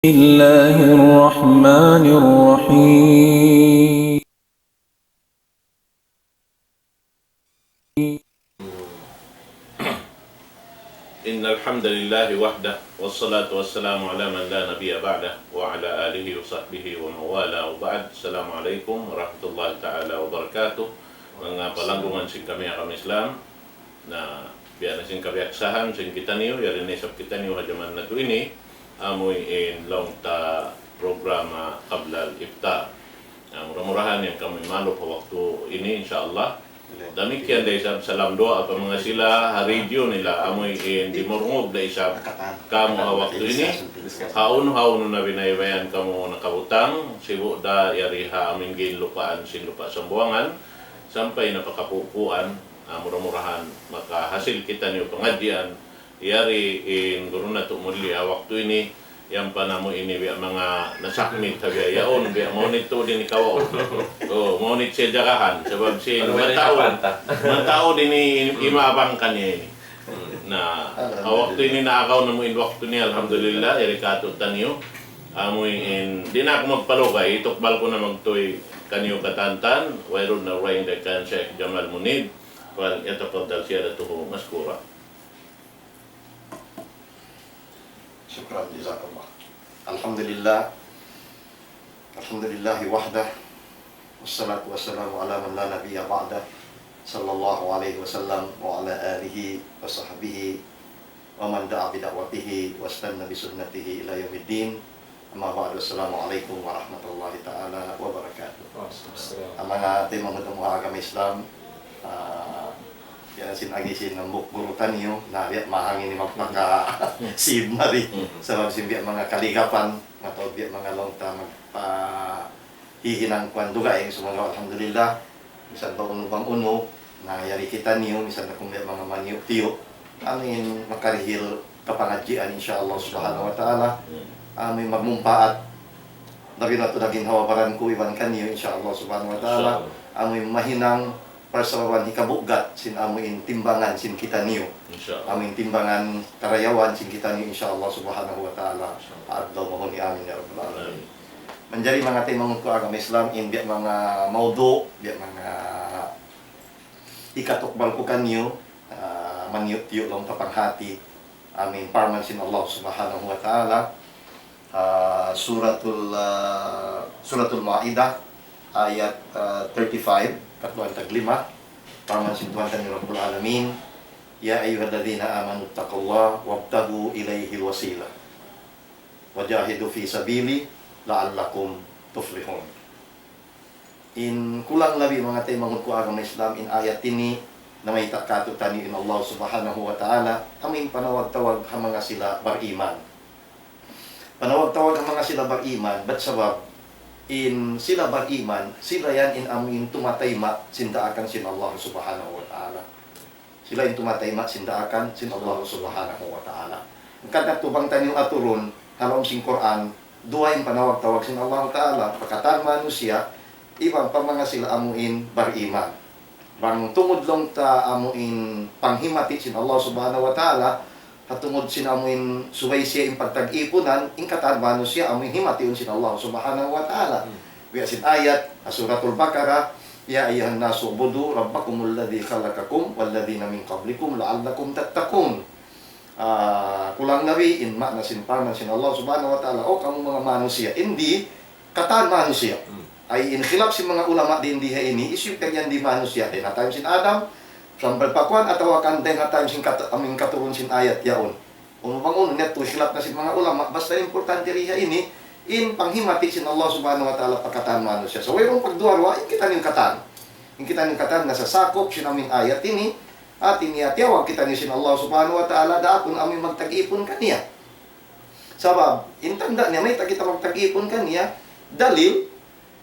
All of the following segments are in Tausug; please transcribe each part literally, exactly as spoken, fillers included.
الله الرحمن الرحيم. إن الحمد لله وحده، والصلاة والسلام على من لا نبي بعده، وعلى آله وصحبه ومن والاه، وبعد. السلام عليكم ورحمة الله تعالى وبركاته. Manga palanggungan sin kami agama Islam, na biya' na sin kabiyaksahan sin kitaniyu, yari na isab kitaniyu ha jaman natu' ini, amuin in laung ta programa Qabla al-Iftar. Na mura-murahan yan kamu malup ha waktu ini, insya Allah. Damikkiyan da isab salam duwaa pa manga sila ha radyo nila, amuin dimurungug da isab kamu ha waktu ini. Hawnu-hawnu na biyaybayan kamu nakabutang, sibu' da yari ha amuin ginlupaan sin Lupa' Sambuwangan, sampay na pa kapupuan, ah, mura-murahan makahasil kitaniyu pangadjian. Yari in guru natu' mulliya ha waktu ini, yan pa namu' ini biya' manga nasakmit ha biya' yaun, biya' maunit tuud ini kawaun. Oh, maunit siya jagahan, sabab sin mataud, mataud ini imabang kaniya ini. Na, ha waktu ini naagaw namu' in waktu niya, alhamdulillah, yari katu'taniyu. Amuin, di' na aku magpalugay, itukbal ku na magtuy kaniyu katantan, wayruun na way dayn kan Sheikh Jamal Munib, فليتفضل سيادته مشكورا. شكرا، جزاك الله. الحمد لله. الحمد لله وحده. والصلاة والسلام على من لا نبي بعده. صلى الله عليه وسلم وعلى آله وصحبه ومن دعا بدعوته واستن بسنته إلى يوم الدين. أما بعد، السلام عليكم ورحمة الله تعالى وبركاته. Waalaikumsalam. Manga taymanghud ha agama Islam, ah, yan sin agi sin hambuuk guru taniyu, na biya' mahang ini magpaka-, sin mari. Sabab sin biya' manga kaligapan, mataud biya' manga laung ta magpa-, hihinang kuwan dugaing, sumagawa' alhamdulillah, misan bang unu bang unu, na yari kitaniyu, misan na kunu' manga maniyu'-tiyu', amuin makarihil kapangadjian, insya Allah subhanahu wa ta'ala, amuin magmumpaat, labi na tuud ha ginhawa-baran ku iban kaniyu, insya Allah subhanahu wa ta'ala, amuin mahinang parsababan hikabugat sin amuin timbangan sin kitaniyu. Insya Allah. Amuin timbangan karayawan sin kitaniyu, insya Allah subhanahu wa ta'ala. Insya Allah. Adlaw mahun, amin ya rabbal alamin. Amin. Manjari manga taymanghud ku agama Islam, in biya' manga mawdu', biya' manga hikatukbal ku kaniyu, ah, maniyu'-tiyu' laung ta panghati. Amuin parman sin Allah subhanahu wa ta'ala. Ah, Suratul, ah, Suratul Ma'idah, ayat, ah, thirty-five, katluan tag lima, parman sin Tuhan taniyu Rabbul Alamin, يا أيها الذين آمنوا اتقوا الله وابتغوا إليه الوسيلة وجاهدوا في سبيله لعلكم تفلحون. In kulang labi manga taymanghud ku agama Islam, in ayat ini namayta' katu'taniyu in Allah subhanahu wa ta'ala, amuin panawag-tawag ha manga sila bariman. Panawag-tawag ha manga sila bariman, bat sabab in sila bariman, sila yan in amuin tumatayma' sin daakan sin Allah subhanahu wa ta'ala. Sila in tumatayma' sin daakan sin Allah subhanahu wa ta'ala. Hangkan na tu bang taniyu aturun, ha lawm sin Qur'an, duwa in panawag-tawag sin Allah ta'ala, pa katan manusiya', iban pa manga sila amuin bariman. Bang tungud laung ta amuin panghimati sin Allah subhanahu wa ta'ala, ha tungud sin amuin subay siya in pagtag-ipunan, in katan manusiya' amuin himatiun sin Allah subhanahu wa ta'ala. Hmm. Biya' sin ayat, ha Suratul Baqarah, يا أيها الناس اعبدوا ربكم الذي خلقكم والذين من قبلكم لعلكم تتقون. Ah, kulang labi in maana sin parman sin Allah subhanahu wa ta'ala, "O kamu manga manusiya'," in di katan manusiya'. Hmm. Ay in khilaf sin manga ulama dayn di ha ini, hisiyu in kagiyan di manusiya', dayn ha time sin Adam, sampay pa kuwan, atawa kan dayn ha time sin kat-, amuin katurun sin ayat yaun. Unu bang unu, niya tu khilaf na sin manga ulama, basta importante di ha ini, in panghimati sin Allah subhanahu wa ta'ala pa katan manusiya'. So, wayruun pagduwa-ruwa, in kitaniyu katan. In kitaniyu katan nasasakup sin amuin ayat ini, hati niya tiyawag kitaniyu sin Allah subhanahu wa ta'ala, daakan amuin magtag-ipun kaniya. Sabab, in tanda' niya, mayta' kita magtag-ipun kaniya, dalil,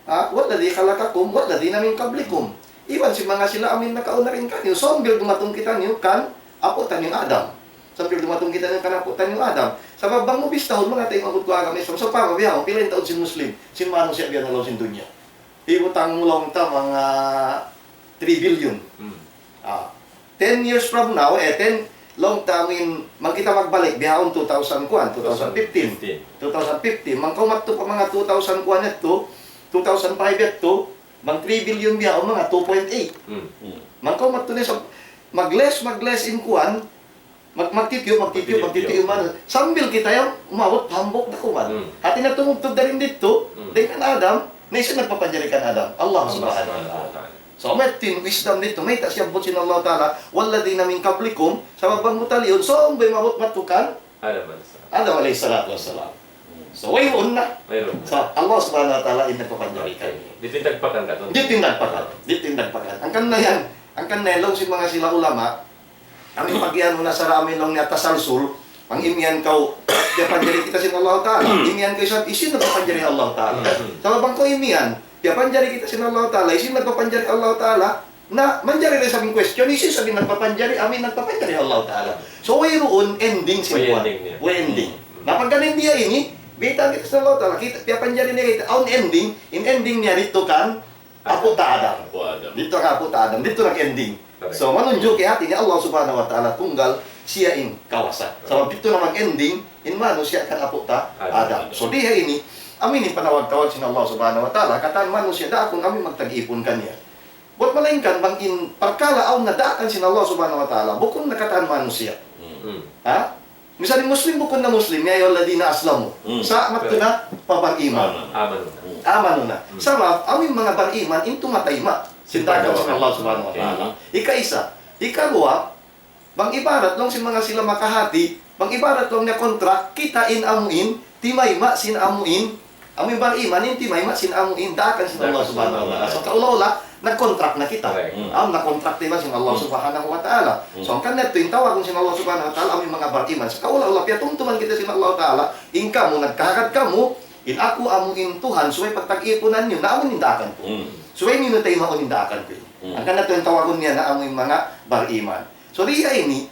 ha, والذي خلقكم والذين من قبلكم. Iban sin manga sila amuin nakauna dayn kaniyu, sambil dumatung kitaniyu kan apu' taniyu Adam. Sambil dumatung kitaniyu kan apu' taniyu Adam. Sabab bang mu bistahun manga taymanghud ku agama Islam, sawpama bihaun, pila in taud sin Muslim, sin manusiya' biya' na ha lawm sin dunya. Hibutang mu laung ta manga three billion. Hmm. Ah, ten years from now, eh, ten, Laung ta amin, bang kita magbalik, bihaun two thousand kuwan, two thousand fifteen. Two thousand fifteen. Bang kaw madtu pa manga two thousand kuwan yadtu, two thousand five yadtu, bang three billion bihaun manga two point eight. Hmm. Hmm. Bang kaw madtu na sa', mag-less, mag-less in kuwan, mag-, magtitiyu', magtitiyu', magtitiyu', magtitiyu', magtitiyu'. Sambil kita yan, umabut hambuuk da kuwan. Hmm. Hati niya tumugtug dayn didtu, hmm, dayn kan Adam, na hisiyu in nagpapanjari kan Adam? Allah Subhanahu wa Ta'ala. So, amu yadtu in wisdom didtu, mayta' siyabbut sin Allah Ta'ala, والذين من قبلكم, sabab bang mu taliyun, sawpama umabut madtu kan Adam alayhi salam. Adam alayhi salatu wassalam. So, wayruun na. Wayruun na. So, Allah Subhanahu wa Ta'ala in nagpapanjari kaniya. Okay. Di' tinagpakan ka to. Di' tinagpakan. Di' tinagpakan. Hangkan na yan. Hangkan na yan, laung sin manga sila ulama, amu in pag-iyanun na sara' amu in laung niya tasalsul, bang imiyan kaw, piyapanjari kita sin Allah Ta'ala. Imiyan kaw isab, hisiyu in nagpapanjari? Allah Ta'ala. Hmm. Sabab bang kaw imiyan, piyapanjari kita sin Allah Ta'ala, hisiyu in nagpapanjari? Allah Ta'ala. Na, manjari da isab in question, hisiyu isab in nagpapanjari? Amu in nagpapanjari, Allah Ta'ala. So, wayruun ending sin kuwan. Way ending niya. Way ending. Hmm. Na pagka in biya' ini, biyaytaan kita sin Allah Ta'ala, kita, piyapanjari niya kita, awn ending, in ending niya didtu kan apu ta Adam. Apu Adam. Didtu kan apu ta Adam, didtu nag-ending. Correct. So, manunjuki hati niya Allah Subhanahu wa Ta'ala tunggal siya in kawasa. Correct. Sabab didtu na mag-ending in manusiya' kan apu ta Adam. Adam. So, di ha ini, amu ini in panawag-tawag sin Allah Subhanahu wa Ta'ala, katan manusiya' daakun amu in magtag-ipun kaniya. Buwat malaingkan bang in parkala' awn na daakan sin Allah Subhanahu wa Ta'ala, bukun na katan manusiya'. Hmm. Ha? Misal in Muslim bukun na Muslim, يا أيها الذين أسلموا. Hmm. Sa' madtu na pa bariman. Aman. Aman na. Hmm. Aman na. Hmm. Sabab, amu in manga bariman, in tumatayma' sin daakan sin Allah Subhanahu wa Ta'ala. Hmm. Ikaisa. Ikaruwa, bang ibarat laung sin manga sila makahati, bang ibarat laung niya contract, kita in amu in, timayma' sin amu in, amu in bariman in timayma' sin amu in daakan sin Allah Subhanahu wa Ta'ala. So, kaula-ula, nag-contract na kita. Correct. Hmm. Amu in nag-contract, di' ba, sin Allah Subhanahu wa Ta'ala. Hmm. So, hangkan na yadtu in tawagun sin Allah Subhanahu wa Ta'ala, amu in manga bariman. So, kaula-ula, piyatumtuman kita sin Allah Ta'ala, in kamu, nagkahagad kamu, in aku amu in Tuhan, subay pagtag-ipunan niyu, na amu in daakan ku. Hmm. Subay niyu taymaun in daakan ku. Hmm. Hangkan na yadtu in tawagun niya na amu in manga bariman. So, di ha ini,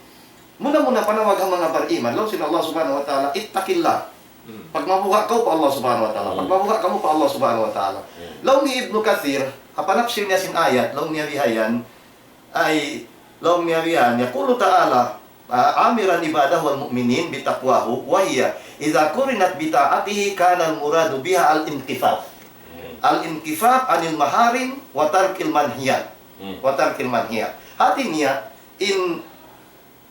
muna-muna panawag ha manga bariman, laung sin Allah Subhanahu wa Ta'ala, اتق الله. Hmm. Pagmabuga' kaw pa Allah Subhanahu wa Ta'ala. Hmm. Pagmabuga' kamu pa Allah Subhanahu wa Ta'ala. Hmm. Laung hi Ibnu Kathir, ha panapsir niya sin ayat, laung niya bihayan, ay, laung niya bihayan, يقول تعالى, ah, آمرا عباده المؤمنين بتقواه، وهي إذا قرنت بطاعته كان المراد بها الانكفاف. Hmm. الانكفاف عن المحارم وترك المنهيات. Hmm. وترك المنهيات. Hati niya, in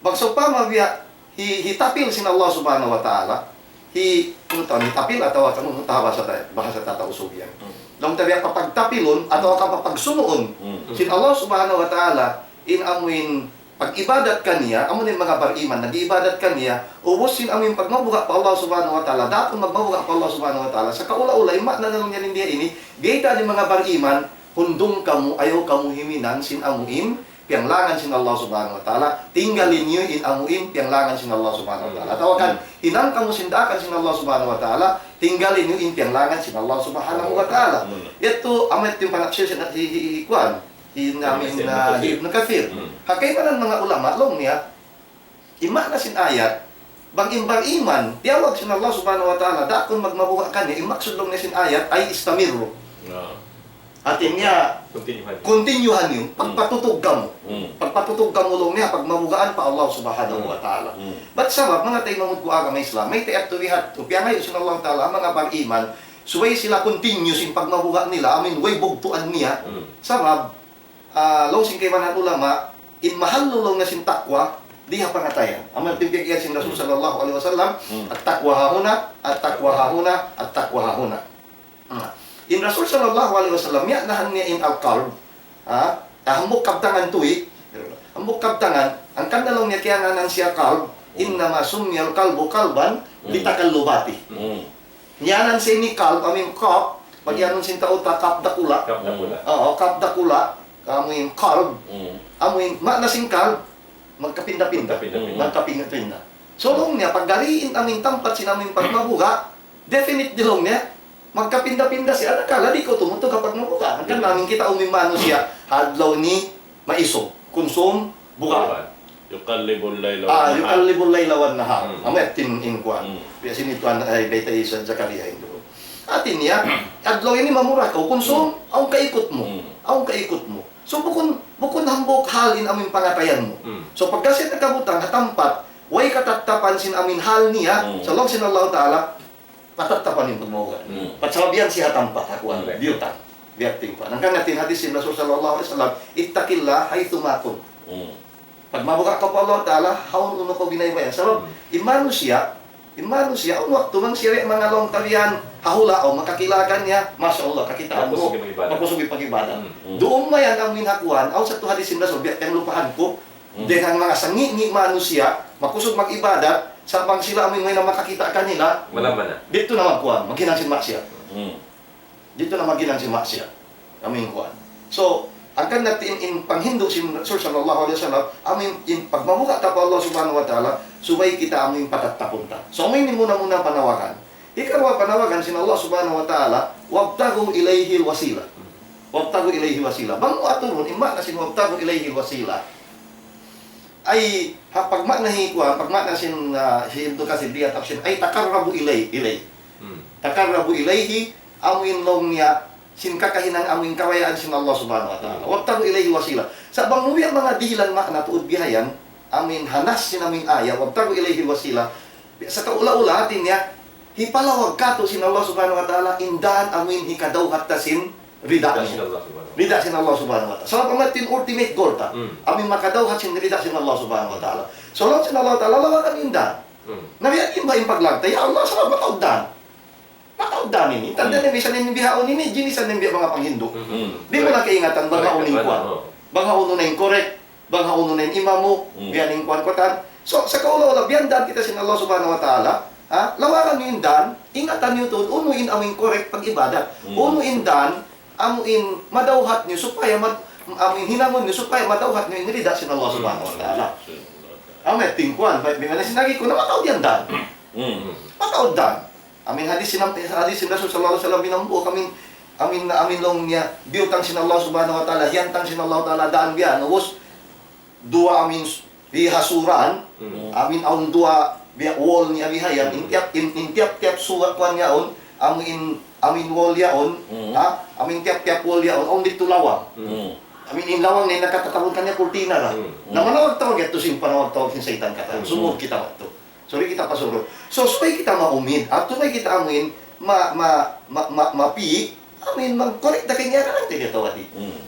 Bang sawpama biya' hi-, hitapil sin Allah Subhanahu wa Ta'ala, hi-, unu tawag, hitapil atawa kan unu ta bahasa ta-, bahasa ta Tausug yan. Hmm. Laung ta biya' papagtapilun atawa kan papagsumuun. Hmm. Sin Allah Subhanahu wa Ta'ala, in amuin pag-ibadat kaniya, amuin manga bar-iman, nag-iibadat kaniya, ubus sin amuin pagmabuga' pa Allah Subhanahu wa Ta'ala, dapun magmabuga' pa Allah Subhanahu wa Ta'ala, sa' kaula-ula, in maana na laung niya in diya ini, biyayta' in manga bar-iman, hundung kamu, ayaw kamu huminang sin amuin, piyanglangan sin Allah Subhanahu wa Ta'ala, tinggali niyu in amuin piyanglangan sin Allah Subhanahu wa Ta'ala. Atawa kan, hinang kamu sin daakan sin Allah Subhanahu wa Ta'ala, tinggali niyu in piyanglangan sin Allah Subhanahu wa Ta'ala. Hmm. Yadtu, amu yadtu in panapsir sin hi, hi, hi, kuwan, hi, amuin, ah, hi Ibnu Kathir. Hmm. Ha kaibanan manga ulama, laung niya, in maana sin ayat, bang in bar-iman, tiyawag sin Allah Subhanahu wa Ta'ala, daakan magmabuga' kaniya, in maksud laung niya sin ayat, ay استمروا. Ah. Hati niya, kontinyuhan niyu, pagpatutug kamu. Hmm. Pagpatutug kamu laung niya, pagmabugaan pa Allah Subhanahu wa Ta'ala. Hmm. Bat sabab, manga taymanghud ku agama Islam, mayta' yadtu biya' hādtu, piyangayu' sin Allah Ta'ala, manga bar-iman, subay sila continue sin pagmabuga' nila, amuin way bugtuan niya. Hmm. Sabab, ah, laung sin kaibanan ulama, in mahallu laung niya sin taqwa, di ha pangatayan. Amu in piyag-iyan sin Rasul sallallahu alayhi wasallam, التقوى هاهنا، التقوى هاهنا، التقوى هاهنا. Ah. In Rasul sallallahu alayhi wasallam, miya'nahan niya in al-qalb, ah, ah, hambuuk kabtangan tuwi', hambuuk kabtangan, hangkan na laung niya kiyangānan siya qalb, إنما سمي القلب قلبا لتقلباته. Hmm. Ngānan siya ini qalb, amuin qaf, pag-iyanun sin tau ta qaf dakula'. Qaf dakula'. Oo, qaf dakula', amuin qalb. Hmm. Amuin, maana sin qalb, magkapinda-pinda. Magkapinda-pinda. Magkapinda-pinda. So, laung niya, pag yari in amuin tampat sin amuin pagmabuga', definitely laung niya, magkapinda-pinda siya. Adakala di' kaw tumutug ha pagmabuga'. Hangkan amuin kita amuin manusiya', ha adlaw ini maisug, kunsum, buga'. يقلب الليل والنهار. Ah, يقلب الليل والنهار. Hmm. Amu yadtu in kuwan. Hmm. Biya' sin tuwan, ay, bayta' hi Ustadz Zakaria yadtu. Hati niya, adlaw ini mamura kaw, kunsum, awn kaikut mu. Mm. Awn kaikut mu. So, bukun, bukun hambuuk hal in amu in pangatayan mu. Mm. So, pagka siya nakabutang ha tampat, way katattapan sin amu in hal niya, mm, sa' laung sin Allah Ta'ala, patattapan in pagmabuga'. Mm. Pasabihan siya ha tampat, ha kuwan, correct, biyutang. Biya' tin kuwan. Hangkan in hadis sin Rasul sallallahu alayhi wasallam, "Ittaqillah haythuma kunt." Mm. Pagmabuga' kaw pa Allah Ta'ala, hawnu-hawnu kaw biyaybayan. Sabab, hmm, in manusiya', in manusiya', awn waktu bang siya mangalung tabihan, ha hula', aw makakila' kaniya, masha Allah, kakitaan mu, makusug in pag-ibadat. Makusug in pag-ibadat. Hmm, hmm. Duun mayan amu in ha kuwan, awn sadtu hadis sin Rasul, biya' kaymu lupahan ku, hmm, dayn ha manga sangi'-ngi' manusiya', makusug mag-ibadat, sa' bang sila amu in way na makakita' kanila, malam na. Didtu na magkuwan, maghinang sin maksiyat. Hmm. Didtu na maghinang sin maksiyat. Amu in kuwan. So, hangkan natu' in, in panghindu' sin Rasul sallallahu alayhi wasallam, amu in, in pagmabuga' ta pa Allah Subhanahu wa Ta'ala, subay kita amu in patattapun ta. So, amu ini muna-muna panawagan. Hikaruwa panawagan sin Allah Subhanahu wa Ta'ala, "وابتغوا إليه الوسيلة." "وابتغوا إليه الوسيلة." Bang mu aturun, in maana sin "وابتغوا إليه الوسيلة." Ay, ha, pagmaana hi kuwan, pagmaana sin, ah, hi Ibnu Kathir biya' tafsir, ay, "تقربوا إليه، إليه." Hmm. "تقربوا إليه," amu in laung niya, sin kakahinang amu in kabayaan sin Allah Subhanahu wa Ta'ala. Hmm. "وابتغوا إليه الوسيلة." Sa' bang mu biya' manga dihilan maana tuud bihayan, amu in ha nas sin amu in ayat, "وابتغوا إليه الوسيلة." Sa' kaula-ula hati niya, hipalawag katu' sin Allah Subhanahu wa Ta'ala, in dan amu in hikadawhat ta sin rida niya. Rida sin Allah Subhanahu wa Ta'ala. Rida sin Allah Subhanahu wa Ta'ala. Sabab amu yadtu in ultimate goal ta. Hmm. Amu in makadawhat sin rida sin Allah Subhanahu wa Ta'ala. So, laung sin Allah Ta'ala, lawagan in dan. Hmm. Na biya' diin ba in paglaung ta, "Ya Allah, sabab mataud dan. Mataud dan ini." Tanda' niya, misan in bihaun ini, jinisan in biya' manga panghindu'. Hmm. Di' mu na kaingatan, bang hawnu in kuwan. Oh. Bang hawnu na in correct. Bang hawnu na in imamu, hmm, biya' ini in kuwan katan. So, sa' kaula-ula, biya' dan kita sin Allah Subhanahu wa Ta'ala, ha? Lawagan niyu in dan, ingatan niyu tuud, unu in amu in correct pag-ibadat. Hmm. Unu in dan, amu in madawhat niyu supaya mad-, amu in hinangun niyu supaya madawhat niyu in rida sin Allah Subhanahu wa Ta'ala. Hmm. Amu in tingkuan, biya' na sin agi ku na mataud yan dan. Hmm. Mataud dan. Amu in hadis sin, hadis sin Rasul sallallahu alayhi wasallam binambu, amu in, amu in, amu in laung niya, biyutang sin Allah Subhanahu wa Ta'ala, hiyantang sin Allah Ta'ala dan biya' na, ubus, duwa amu in s-, di ha surah, mm, amu in awn duwa biya' wall niya bihayan, in tiyap, in, in tiyap-tiyap surah kuwan yaun, amu in, amu in wall yaun, mm, ha? Amu in tiyap-tiyap wall yaun, awn didtu lawang. Mm. Amu in lawang na in nakatatawag kaniya kurtina ra. Mm. Na manawag-tawag yadtu sin panawag-tawag sin saytan katan. Mm. Sumud kita madtu. Suri kita pasurun. So, subay kita maumid. At subay kita amu in ma-, ma-, ma-, ma-, mapi-, amu in mag-correct da kaniya karan tayo tawati. Mm.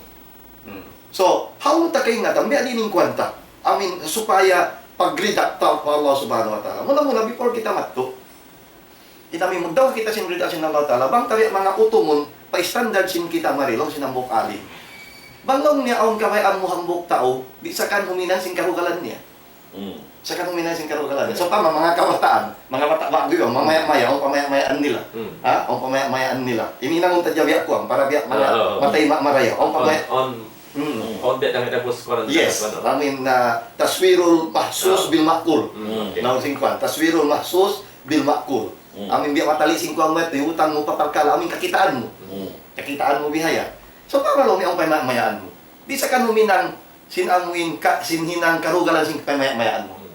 Hmm. So, hawnu ta kaingatan, biya' diin in kuwan ta. Amu in, supaya pagrida ta pa Allah Subhanahu wa Ta'ala. Muna-muna, before kita madtu, kita magdawhat kita sin rida sin Allah Ta'ala, bang ta biya' manga utungun, pa standard sin kita mari, laung sin hambuuk alim. Bang laung niya awn kabayaan mu hambuuk tau, di' sa kan huminang sin karugalan niya. Hmm. Sa' kan huminang sin karugalan. Sawpama, manga kabataan, manga bata' ba'gu yan, mamaya-maya, awn pamaya-mayaan nila. Hmm. Ha? Awn pamaya-mayaan nila. Ini na unta jabiak kuwan, para biya' manga, ah, ah, ah, matay ma-, maraya. Awn pamaya-, awn, awn, hmm, awn biya' kami tapus kuwan. Yes. Amu in, ah, taswirul mahsus, ah, bil ma'kul. Hmm, okay. Laung sin kuwan, taswirul mahsus bil ma'kul. Hmm. Amu in biya' matali sin kuwan mu, utang mu pa parkala', amu in kakitaan mu. Hmm. Kakitaan mu bihayan. Sawpama laung niya awn pamaya-mayaan mu. Di' sa kan huminang sin amu in ka-, sin hinang karugalan sin pamaya-mayaan mu. Hmm.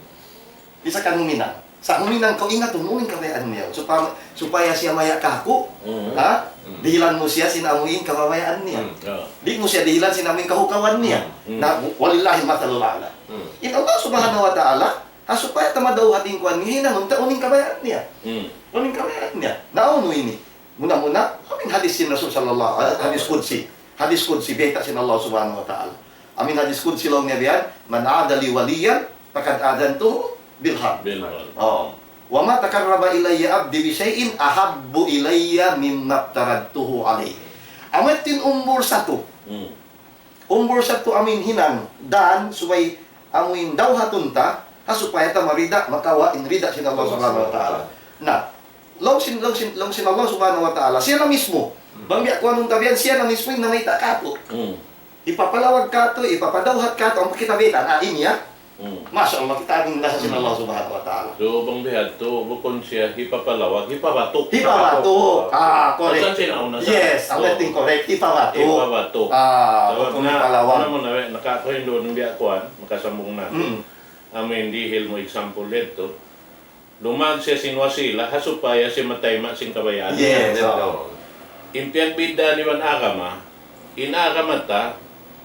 Di' sa kan huminang. Sa' huminang kaw, ingat mu in kabayaan mu yan. Supa-, supaya siya maya kaku', hmm, ha? Hmm. Dihilan mu siya sin amu in kabayaan niya. Hmm. Oh. Di' mu siya dihilan sin amu in kahukawan niya. Hmm. Hmm. Na, walillahil mathalul a'la. Hmm. In Allah Subhanahu wa Ta'ala, ha, supaya ta madawhat in kuwan niya, hinangun ta unu in kabayaan niya. Hmm. Unu in kabayaan niya. Na unu ini? Muna-muna, amu in hadis sin Rasul sallallahu, ah, hadis qudsi. Hadis qudsi, bayta' sin Allah Subhanahu wa Ta'ala. Amu in hadis qudsi laung niya biya' yan, "من عادى لي وليا فقد آذنته بالحرب." Bil harb. Oh. "وما تقرب إلي عبدي بشيء أحب إلي مما افترضته عليه." Amu yadtu in umbul satu. Hmm. Umbul satu amu in hinang, dan subay amu in dawhatun ta, ha supaya ta marida, makawa' in rida sin Allah Subhanahu wa Ta'ala. Na, laung sin, laung sin, laung sin Allah Subhanahu wa Ta'ala, siya na mismu. Hmm. Bang biya' kuwanun ta biya' yan, siya na mismu in namayta' katu'. Hmm. Hipapalawag katu', hipapadawhat katu', amu kita bayta', na ini ya. Hmm. Masha Allah, kita amu in lasa sin, hmm, Allah Subhanahu wa Ta'ala. So, bang bihadtu, bukun siya hipapalawag, hipabatu'. Hipabatu'. Hipabatu'. Ah, correct. Pasal sin auna sa-, yes, amu yadtu in correct. Hipabatu'. Hipabatu'. Ah, sabab bukun na, hipalawag. Amu na, nakakahindu' in biya' kuwan, makasambung na. Mm. Amu in dihil mu example didtu. Lumag siya sin wasila, ha supaya siya matayma' sin kabayaan niya. Yes, oo. In piyagbiddaan iban agama, in agama ta,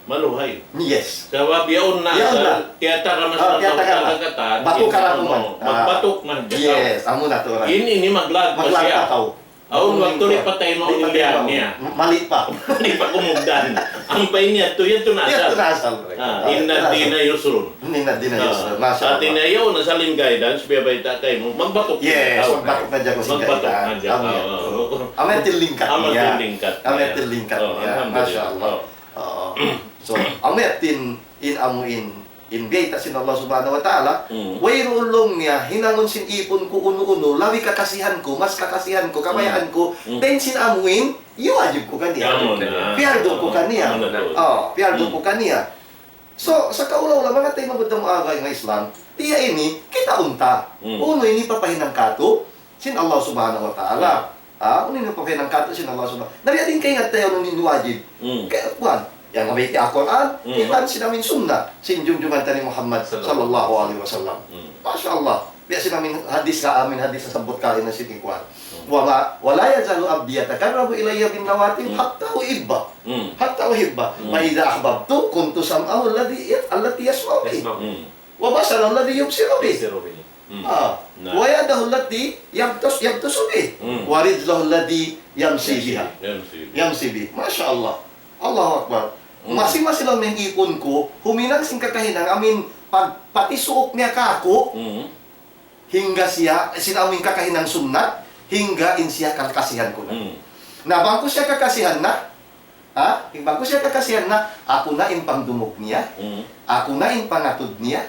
maluhay. Yes. Sabab yaun na, yaun na, tiyatagama sa tiyatagama. Batuk ka na kuman. Magbatuk man. Yes, amu na tuud. In ini maglag pa siya. Awn waktu di' pa taymaun in biya' niya. Mali pa. Di' pa kumugdan. Ampa in yadtu, yadtu na asal. Yadtu na asal. Ah, inna dina yusrun. Inna dina yusrun. Masha Allah. Hati niya, yaun na sa in guidance, biyabayta' kaymu, magbatuk na. Yes, magbatuk na hadja ku sin guidance. Magbatuk na hadja. Amu yadtu in lingkat niya. Amu yadtu in lingkat niya. Masha Allah. Oo. So, amu yadtu in, in amu in, in biyayta' sin Allah Subhanahu wa Ta'ala, wayruun laung niya hinangun sin ipun ku unu-unu, labi kakasihan ku, mas kakasihan ku, kabayaan ku, dayn sin amu in, iyawajib ku kaniya. Amu na. Piyardu ku kaniya. Amu na tuud. Oh, piyardu ku kaniya. So, sa kaula-ula, manga taymanghud ku ha agama Islam, biya' ini, kitaun ta. Unu in hipapahinang kātu' sin Allah Subhanahu wa Ta'ala. Ha? Unu in hipapahinang kātu' sin Allah Subhanahu. Na biya' diin kaingatan ta unu in wajib. Kaya, kuwan, yan mabaya' ha Qur'an, iban sin amin sunnah, sin junjungan ta hi Muhammad sallallahu alaihi wasallam. Masha Allah. Biya' sin amin hadis ka, amin hadis nasabbut kaina sin kuwan. وما، ولا يزال عبدي يتقرب إلي بالنوافل حتى أحبه. حتى أحبه. فإذا أحببته كنت سمعه الذي، التي يسمع به. وبصره الذي يبصر به. ويده التي يبطش، يبطش به. ورجله التي يمشي بها. يمشي بها. Masha Allah. Allahu Akbar. Masi-masi laung niya in ipun ku, huminang sin kakahinang amin pag-, pagpisuuk niya kāku', hangga siya, sin amin kakahinang sunnat, hangga in siya kakasihan ku na. Na bang ku siya kakasihan na, ha? Bang ku siya kakasihan na, aku na in pangdungug niya, aku na in pangatud niya,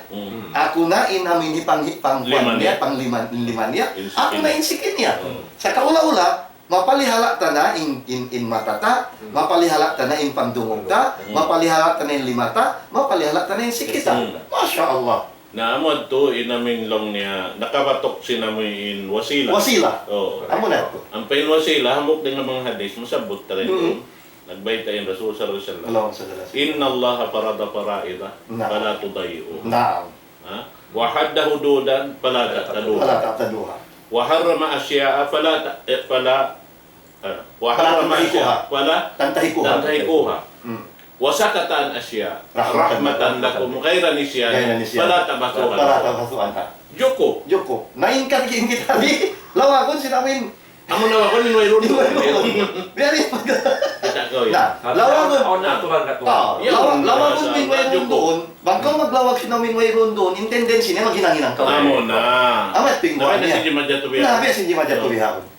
aku na in amin hipang-, hipangkuwan niya, panglima, lima niya, aku na in siki niya. Sa kaula-ula, mapalihala' ta na in, in, in mata ta, mapalihala' ta na in pangdungug ta, mapalihala' ta na in lima ta, mapalihala' ta na in siki ta. Masha Allah. Na amu yadtu in amin laung niya, nakabatuk sin amu in wasila. Wasila. Oo. Amu na yadtu. Ampa in wasila, hambuuk dayn ha manga hadis, masabbut ta dayn duun. Nagbayta' in Rasul sallallahu alayhi wasallam, إن الله فرض فرائض فلا تضيعوها. Naam. Ha? وحد حدودا فلا تعتدوها. وحرم أشياء فلا ت-، eh, فلا, eh, وحرم أشياء فلا تنتهكوها. وسكت عن أشياء رحمة لكم غير نسيان فلا تبحثوا عنها. Cukup. Cukup. Na in kari kita di, lawagun sin amin. Amu na aku in wayruun duun. Biya' ini. Kita' kaw yan. Na, lawagun. Awn aturan katu'. Ah, lawagun in wayruun duun. Bang kaw maglawag sin amin wayruun duun, in tendency niya maghinang-hinang kaw. Amu na. Amu yadtu in kuwan niya. Na, biya' sin jimajatu biya'. Na, biya' sin jimajatu biya'.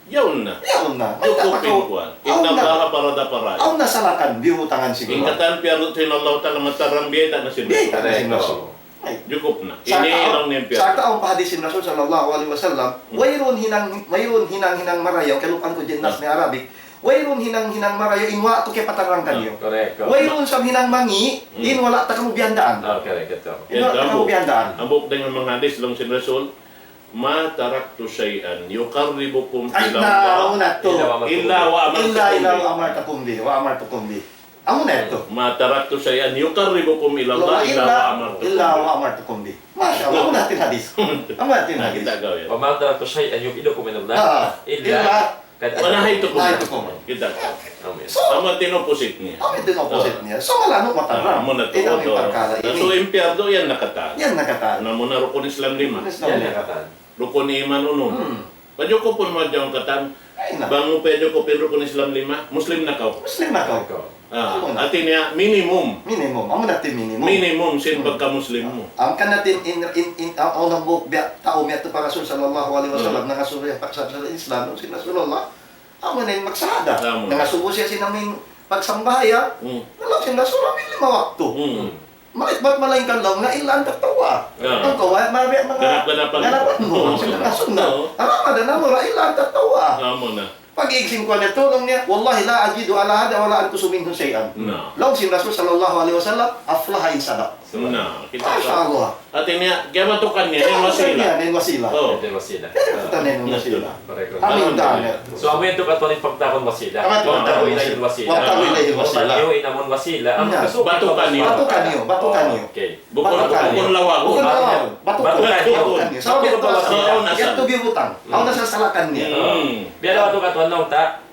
Yaun na. Yaun na. Cukup in kuwan. إن الله فرض فرائض. Awn na salakan, biyutangan sin Allah. In katan piyardu sin Allah Ta'ala mataram, biyayta' na sin Rasul. Biyayta' na sin Rasul. Ay. Cukup na. Ini laung niya in piyardu. Sa' awn pa hadis sin Rasul sallallahu alayhi wasallam, wayruun hinang, wayruun hinang-hinang marayaw, kalupahan ku in nas in Arabic, wayruun hinang-hinang marayaw, in waktu kiyapataran kaniyu. Correct. Wayruun sa hinang mangi', in wala' ta kamu biyandaan. Ah, correct. In wala' ta kamu biyandaan. Hambuuk dayn ha manga hadis laung sin Rasul, ما تركت شيئا يقربكم إلى الله إلا وأمرتكم به. Ay, na, amu na yadtu. إلا وأمرتكم به. Amu na yadtu. ما تركت شيئا يقربكم إلى الله إلا وأمرتكم به. Masha Allah, amu na yadtu in hadis. Amu na yadtu in hadis. Kita' kaw yan. وما تركت شيئا يبعدكم من الله إلا ونهيتكم عنه. Kita' kaw. Amu na yadtu in opposite niya. Amu na yadtu in opposite niya. So, malanu' mataram. Amu na yadtu. Ina' mi parkala' ini. So, in piyardu yan na katan. Yan na katan. Na amu na rukun Islam lima. Rukun Islam lima. Yan na katan. Rukun iman unum. Pajukupun mu hadja in katan. Ay, na. Bang mu pajukupun rukun Islam lima, Muslim na kaw. Muslim na kaw. Ah, hati niya minimum. Minimum. Amu na yadtu in minimum. Minimum sin pagka-Muslim mu. Hangkan na yadtu in, in, in, awn hambuuk biya' tau miyadtu pa Rasul sallallahu alayhi wasallam, nangasubu pa Islam, sin Rasulullah. Amu na in magsahada. Nangasubu siya sin amu in pagsambahayang. Na laung sin Rasul, amu in lima waktu. Mayta' bat malaingkan laung niya, إلا أن تطوع. Bang kaw, mabaya' manga ganapan mu. Sin manga sunnat. Ramadan amu ra, إلا أن تطوع. Amu na. Pag-iig sin kuwan niya, laung niya, والله لا أزيد على هذا ولا أنقص منه شيئا. Laung sin Rasul sallallahu alayhi wasallam, أفلح إن صدق. Na, kita Masya Allah. Hati niya, kiyabatukan niya, yan wasila. Yan wasila. Oh. Yan wasila. Kita na yan wasila. Correct. Amin, dami. So, amu yan tuud katan in pagtawagun wasila. Amu yan tuud. Wabtagu ilayhil wasila. Wabtagu ilayhil wasila. Wabtagu ilayhil wasila. Amu yan. Batukan niyu. Batukan niyu, batukan niyu. Okay. Bukun, bukun lawagun. Bukun lawagun. Batukan niyu. Batukan niyu. Batukan niyu. Sabab yan wasila. Yan tuud biyutang. Awn na sasalakan niya. Hmm. Biya' da tuud katan laung ta.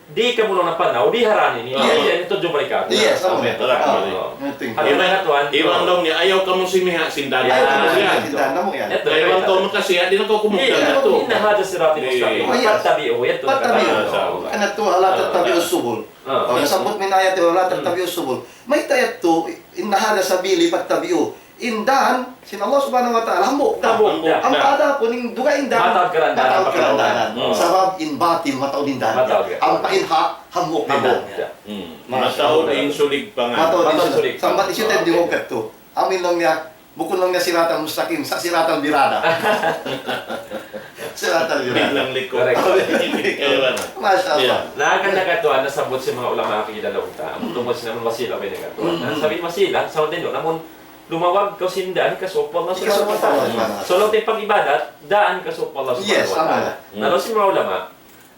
Di' kamu laung napanaw, di' ha ini. Ah. Di' yan, tudju balikan. Yes, amu. Amu. Amu. Amu. Amu. Iban, iban laung niya, ayaw kamu sumiha' sin dan. Ayaw kamu sumiha' sin dan, amu yan. Ayaw kamu makasiha', di' na kaw kumugdan. Inna hadha sirati mustaqim. Oh, yes. Fattabi'uhu, yan tuud. Fattabi'uhu. Masya Allah. Yan tuud, wala tattabi'us subul. Ah. Oh, nasabbut in ayat, wala tattabi'us subul. Mayta' yan tuud, inna hadha sabili fattabi'uhu. In dan sin Allah Subhanahu wa Ta'ala, hambuuk da. Hambuuk da. Ampa adapun in dugaing dan, mataud karandanan. Mataud karandanan. Hmm. Sabab in batil, mataud in dan. Mataud, ya. Ampa in hak, hambuuk in dan. Hambuuk, ya. Hmm. Masya Allah. Mataud in sulig pa ngān. Mataud in sulig. Mataud in sulig. Sambat hisiyu in di' hukatu. Amin laung niya, bukun laung niya siratal mustaqim, sa' siratal birada. Siratal birada. Biglang liko. Correct. Masya Allah. Yeah. Na, hangkan na katan, nasabbut sin manga ulama aqidah laung ta. Amu tungud sin amun wasila, amu na katan. Mm. Sabab wasila, sa' awn din, amun lumawag kaw sin dan, hikasuuk pa Allah Subhanahu wa Ta'ala. Hikasuuk pa Allah Subhanahu wa Ta'ala. So, laung ta in pag-ibadat, dan hikasuuk pa Allah Subhanahu wa Ta'ala. Yes, amu na. Na, laung sin manga ulama,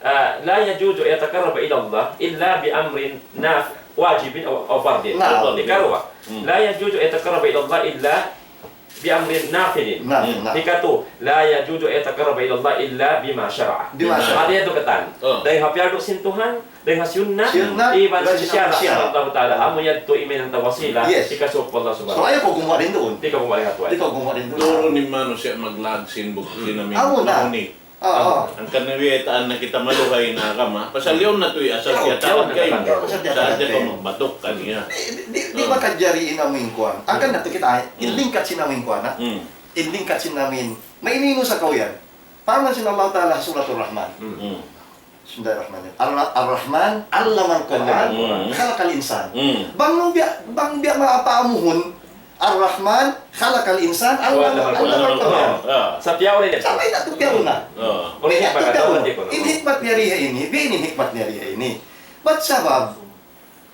ah, لا يجوز أن يتقرب إلى الله إلا بأمر ناف-، واجب أو، أو فرض. Naam. Hikaruwa. Hmm. لا يجوز أن يتقرب إلى الله إلا بأمر نافذ. Naam, naam. Hikatu, لا يجوز أن يتقرب إلى الله إلا بما شرع. Bima shara'. Hāti niya tuud katan. Oh. Dayn ha piyardu sin Tuhan, dayn ha sunnat, sunnat, iban sin shara', shara'. Sin Allah Ta'ala. Amu yadtu in hinang ta wasila, yes, hikasuuk pa Allah Subhanahu wa Ta'ala. So, ayaw kaw gumuwa' duun. Di' kaw gumuwa' duun. Di' kaw gumuwa' duun. Duun in manusiya' maglag sin bukun sin amin. Amu na. Mahuni. Ah, ah. Hangkan na biya' taan na kita maluhay na agama. Pasal yaun na tuud, asal tiyatagad kaymu. Asal tiyatagad kaymu. Sa' di' kaw magbatuk kaniya. Di', di', di' makajari in amu in kuwan. Hangkan na tuud kita, in lingkat sin amu in kuwan, ha? Hmm. In lingkat sin amu in. Mainu-inu sa kaw yan. Parman sin Allah Ta'ala, Suratul Rahman. Hmm. بسم الله الرحمن الرحيم. الر-، الرحمن علم القرآن، خلق الإنسان. Hmm. Bang mu biya', bang biya' mapaamuhun, الرحمن خلق الإنسان، علم، علم القرآن. Ah. Sa' piyauna yan. Sa' mayta' tuud piyauna? Ah. Unu in hikmat niya di ha ini? Biya' ini in hikmat niya di ha ini. Bat sabab,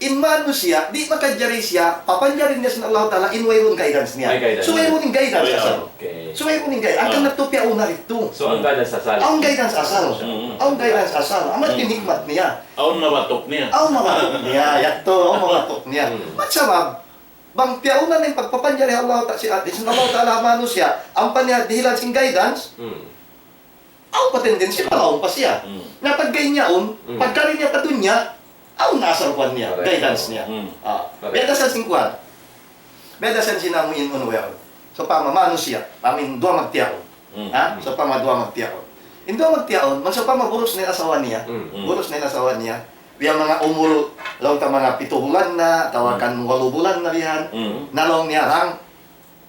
in manusiya', di' makajari siya, papanjarin niya sin Allah Ta'ala, in wayruun guidance niya. Way guidance. So, wayruun in guidance asal. Okay. So, wayruun in guidance. Hangkan na tuud piyauna didtu. So, awn guidance asal. Awn guidance asal. Hmm. Awn guidance asal. Amu in hikmat niya. Awn mabatuk niya. Awn mabatuk niya. Yadtu, awn mabatuk niya. Hmm. Bat sabab, bang piyauna na in pagpapanjari Allah Ta-, sin, sin Allah Ta'ala ha manusiya', ampa niya dihilan sin guidance, hmm, awn pa tendency, malaung pa siya. Hmm. Na pagga in yaun, hmm, pagkari niya pa dunya, awn na asal kuwan niya, correct, guidance niya. Hmm. Ah, correct. Biya' da isab sin kuwan. Biya' da isab sin amu in unu yaun. Sawpama manusiya', amu in duwa magtiyaun. Hmm. Ha? Hmm. Sawpama duwa magtiyaun. In duwa magtiyaun, bang sawpama burus na in asawa niya. Hmm. Hmm. Burus na in asawa niya. Biya' manga umul, laung ta manga pitu bulan na, atawa kan walu bulan na biya' yan. Hmm. Na laung niya, "Rang,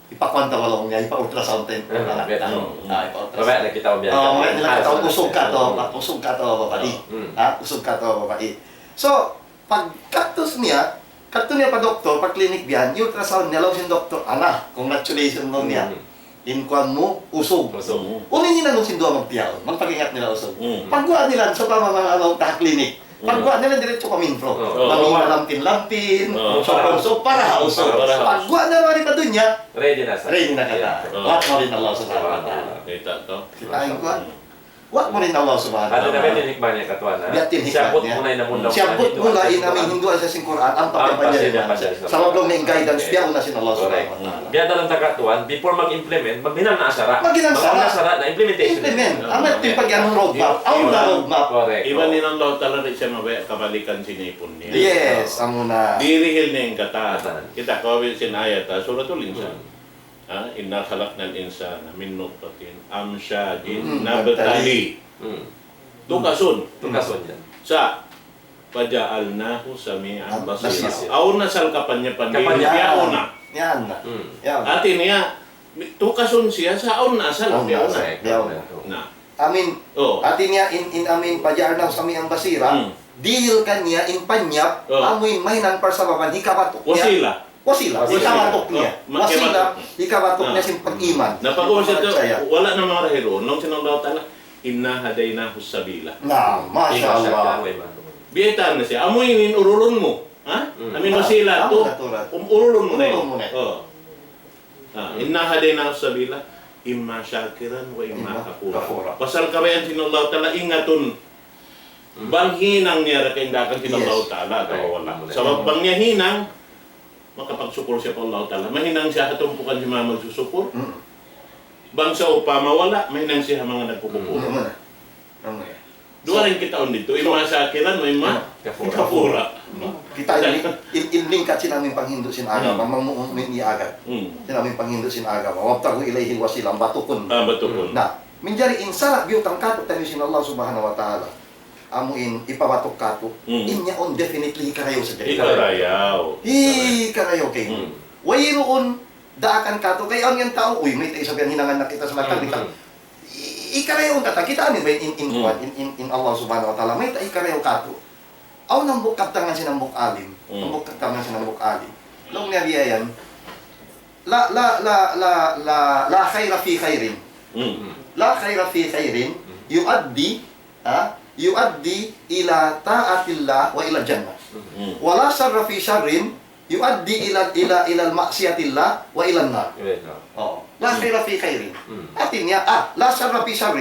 ipakuwan ta ba," laung niya, "ipa-ultrasound ta in anak ta." Hmm. Ah, ipa-ultrasound. Mabaya' na kita biya' yan. Oh, mabaya' na kita, usug katu', usug katu' babai. Hmm. Ha? Usug katu' babai. So, pagkadtu niya, kadtu niya pa doktor, pa klinik biya' yan, i-ultrasound niya, laung sin doktor, "Ana, congratulations," laung niya. Hmm. "In kuwan mu, usug." Usug. Unu in hinangun sin duwa magtiyaun? Magpakaingat nila usug. Hmm. Pagguwa' nila, sawpama manga laung ta ha klinik. Hmm. Pagguwa' nila diretso pa mintro. Oh. Manga lampin-lampin, oh, usug, para ha usug. Para ha usug. Pagguwa' na mari pa dunya, ready na sa. Ready na katan. Oh. Wa' mawn in Allah Subhanahu wa Ta'ala. Kita' tu. Kita' in kuwan. Hmm. Wa' mawn in Allah Subhanahu wa Ta'ala. Hāti niya biya' diin in hikmat niya katan, ha? Biya' diin in hikmat niya. Siyabbut mu na in amun laung. Siyabbut mu na in amin hindu sa sin Quran, ampa piyapanjari niya. Ampa piyapanjari niya. Sabab laung niya in guidance, piyauna sin Allah Subhanahu wa Ta'ala. Correct. Hmm. Biya' da laung ta katan, before mag-implement, maghinang na sara'. Maghinang sara'. Maghinang sara' na implementation. Implement. Amu in pag-anu roadmap. Awn na roadmap. Correct. Iban in Allah Ta'ala di' siya mabaya' kabalikan sin ipun niya. Yes, amu na. Dirihil niya in katan. Katan. Kita' kaw sin ayat, ha, Suratul Insan. Hmm. Ha? إنا خلقنا الإنسان من نطفة أمشاج نبتليه. Hmm. Tukasun. Tukasun yan. Sa', فجعلناه سميعا بصيرا. Basira. Awn na asal kapanyapan. Kapanyapan. Piyauna. Yan na. Hmm. Yan na. Hāti niya, tukasun siya, sa' awn na asal piyauna. Awn na asal piyauna. Na. Amin. Oh. Hāti niya in, in amin فجعلناه سميعا بصيرا. Hmm. Dihil kaniya in panyap, oh, amu in mahinang parsababan, hikabatuk niya. Wasila. Wasila, wasila, hikabatuk niya. Oh, ma-, wasila, hikabatuk niya. Hikabatuk niya sin pag-iman. Na pag-ubus yadtu, wala' na marahiruun. Laung sin Allah Ta'ala, إنا هديناه السبيل. Na, masha Allah. Biyaytaan na siya. Amu ini in urulun mu. Ha? Hmm. Amu in wasila tu. Amu na tu. Um, urulun mu na yan. Urulun mu na yan. Oh. إنا هديناه السبيل إما شاكرا وإما كفورا. Pasal kabayaan sin Allah Ta'ala, ingatun. Bang hinang niya ra kay hindakan sin Allah Ta'ala, atawa wala'. Sabab bang niya hinang, makapagsukul siya pa Allah Ta'ala. Mahinang siya ha tumpukan sin manga magsusukur. Bang sawpama wala', mahinang siya ha manga nagkukupur. Duwa ra in kitaun didtu, imma shakiran wa imma kafura. Kita' ini, in, in lingkat sin amu in panghindu' sin agama, bang mu-, mu'min in agama. Sin amu in panghindu' sin agama. وابتغوا إليه الوسيلة, batukun. Ah, batukun. Na, manjari in sara' biyutang kātu'niyu sin Allah Subhanahu wa Ta'ala. Amu in hipabatuk kātu'. In yaun definitely hikarayaw sadja. Hikarayaw. Hikarayaw kaymu. Wayruun daakan kātu', kay awn yan tau, uy, mayta' isab yan hinangan na kita sa mata, kita. I-, hikarayaw katan, kita' amu in, in, in, in, in Allah Subhanahu wa Ta'ala, mayta' hikarayaw kātu'. Awn hambuuk kabtangan sin hambuuk alim. Hambuuk kabtangan sin hambuuk alim. Laung niya biya' yan, لا، لا، لا، لا، لا خير في خير. لا خير في خير يؤدي، ها، يؤدي إلى طاعة الله وإلى الجنة. ولا شر في شر يؤدي إلى، إلى، إلى معصية الله وإلى النار. Oh, لا خير في خير. Hāti niya, ah, لا شر في شر.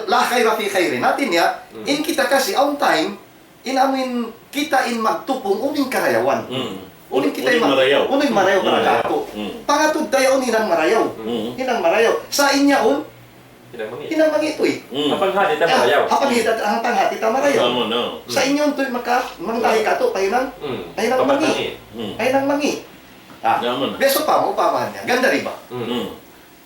لا خير في خير. Hāti niya, in kita kasi awn time, in amu in kita in magtupung, unu in karayawan. Unu in kita in marayaw. Unu in marayaw para kātu'. Pangatud ta yaun hinang marayaw. Hinang marayaw. Sa' in yaun, hinang mangi' tuud. Ha panghati ta marayaw. Ha panghati ta, ha panghati ta marayaw. Sa' in yaun tuud maka-, mangdahi kātu' pa hinang, pa hinang mangi'. Pa hinang mangi'. Ah, biya' sawpama, upamahan niya. Ganda riba.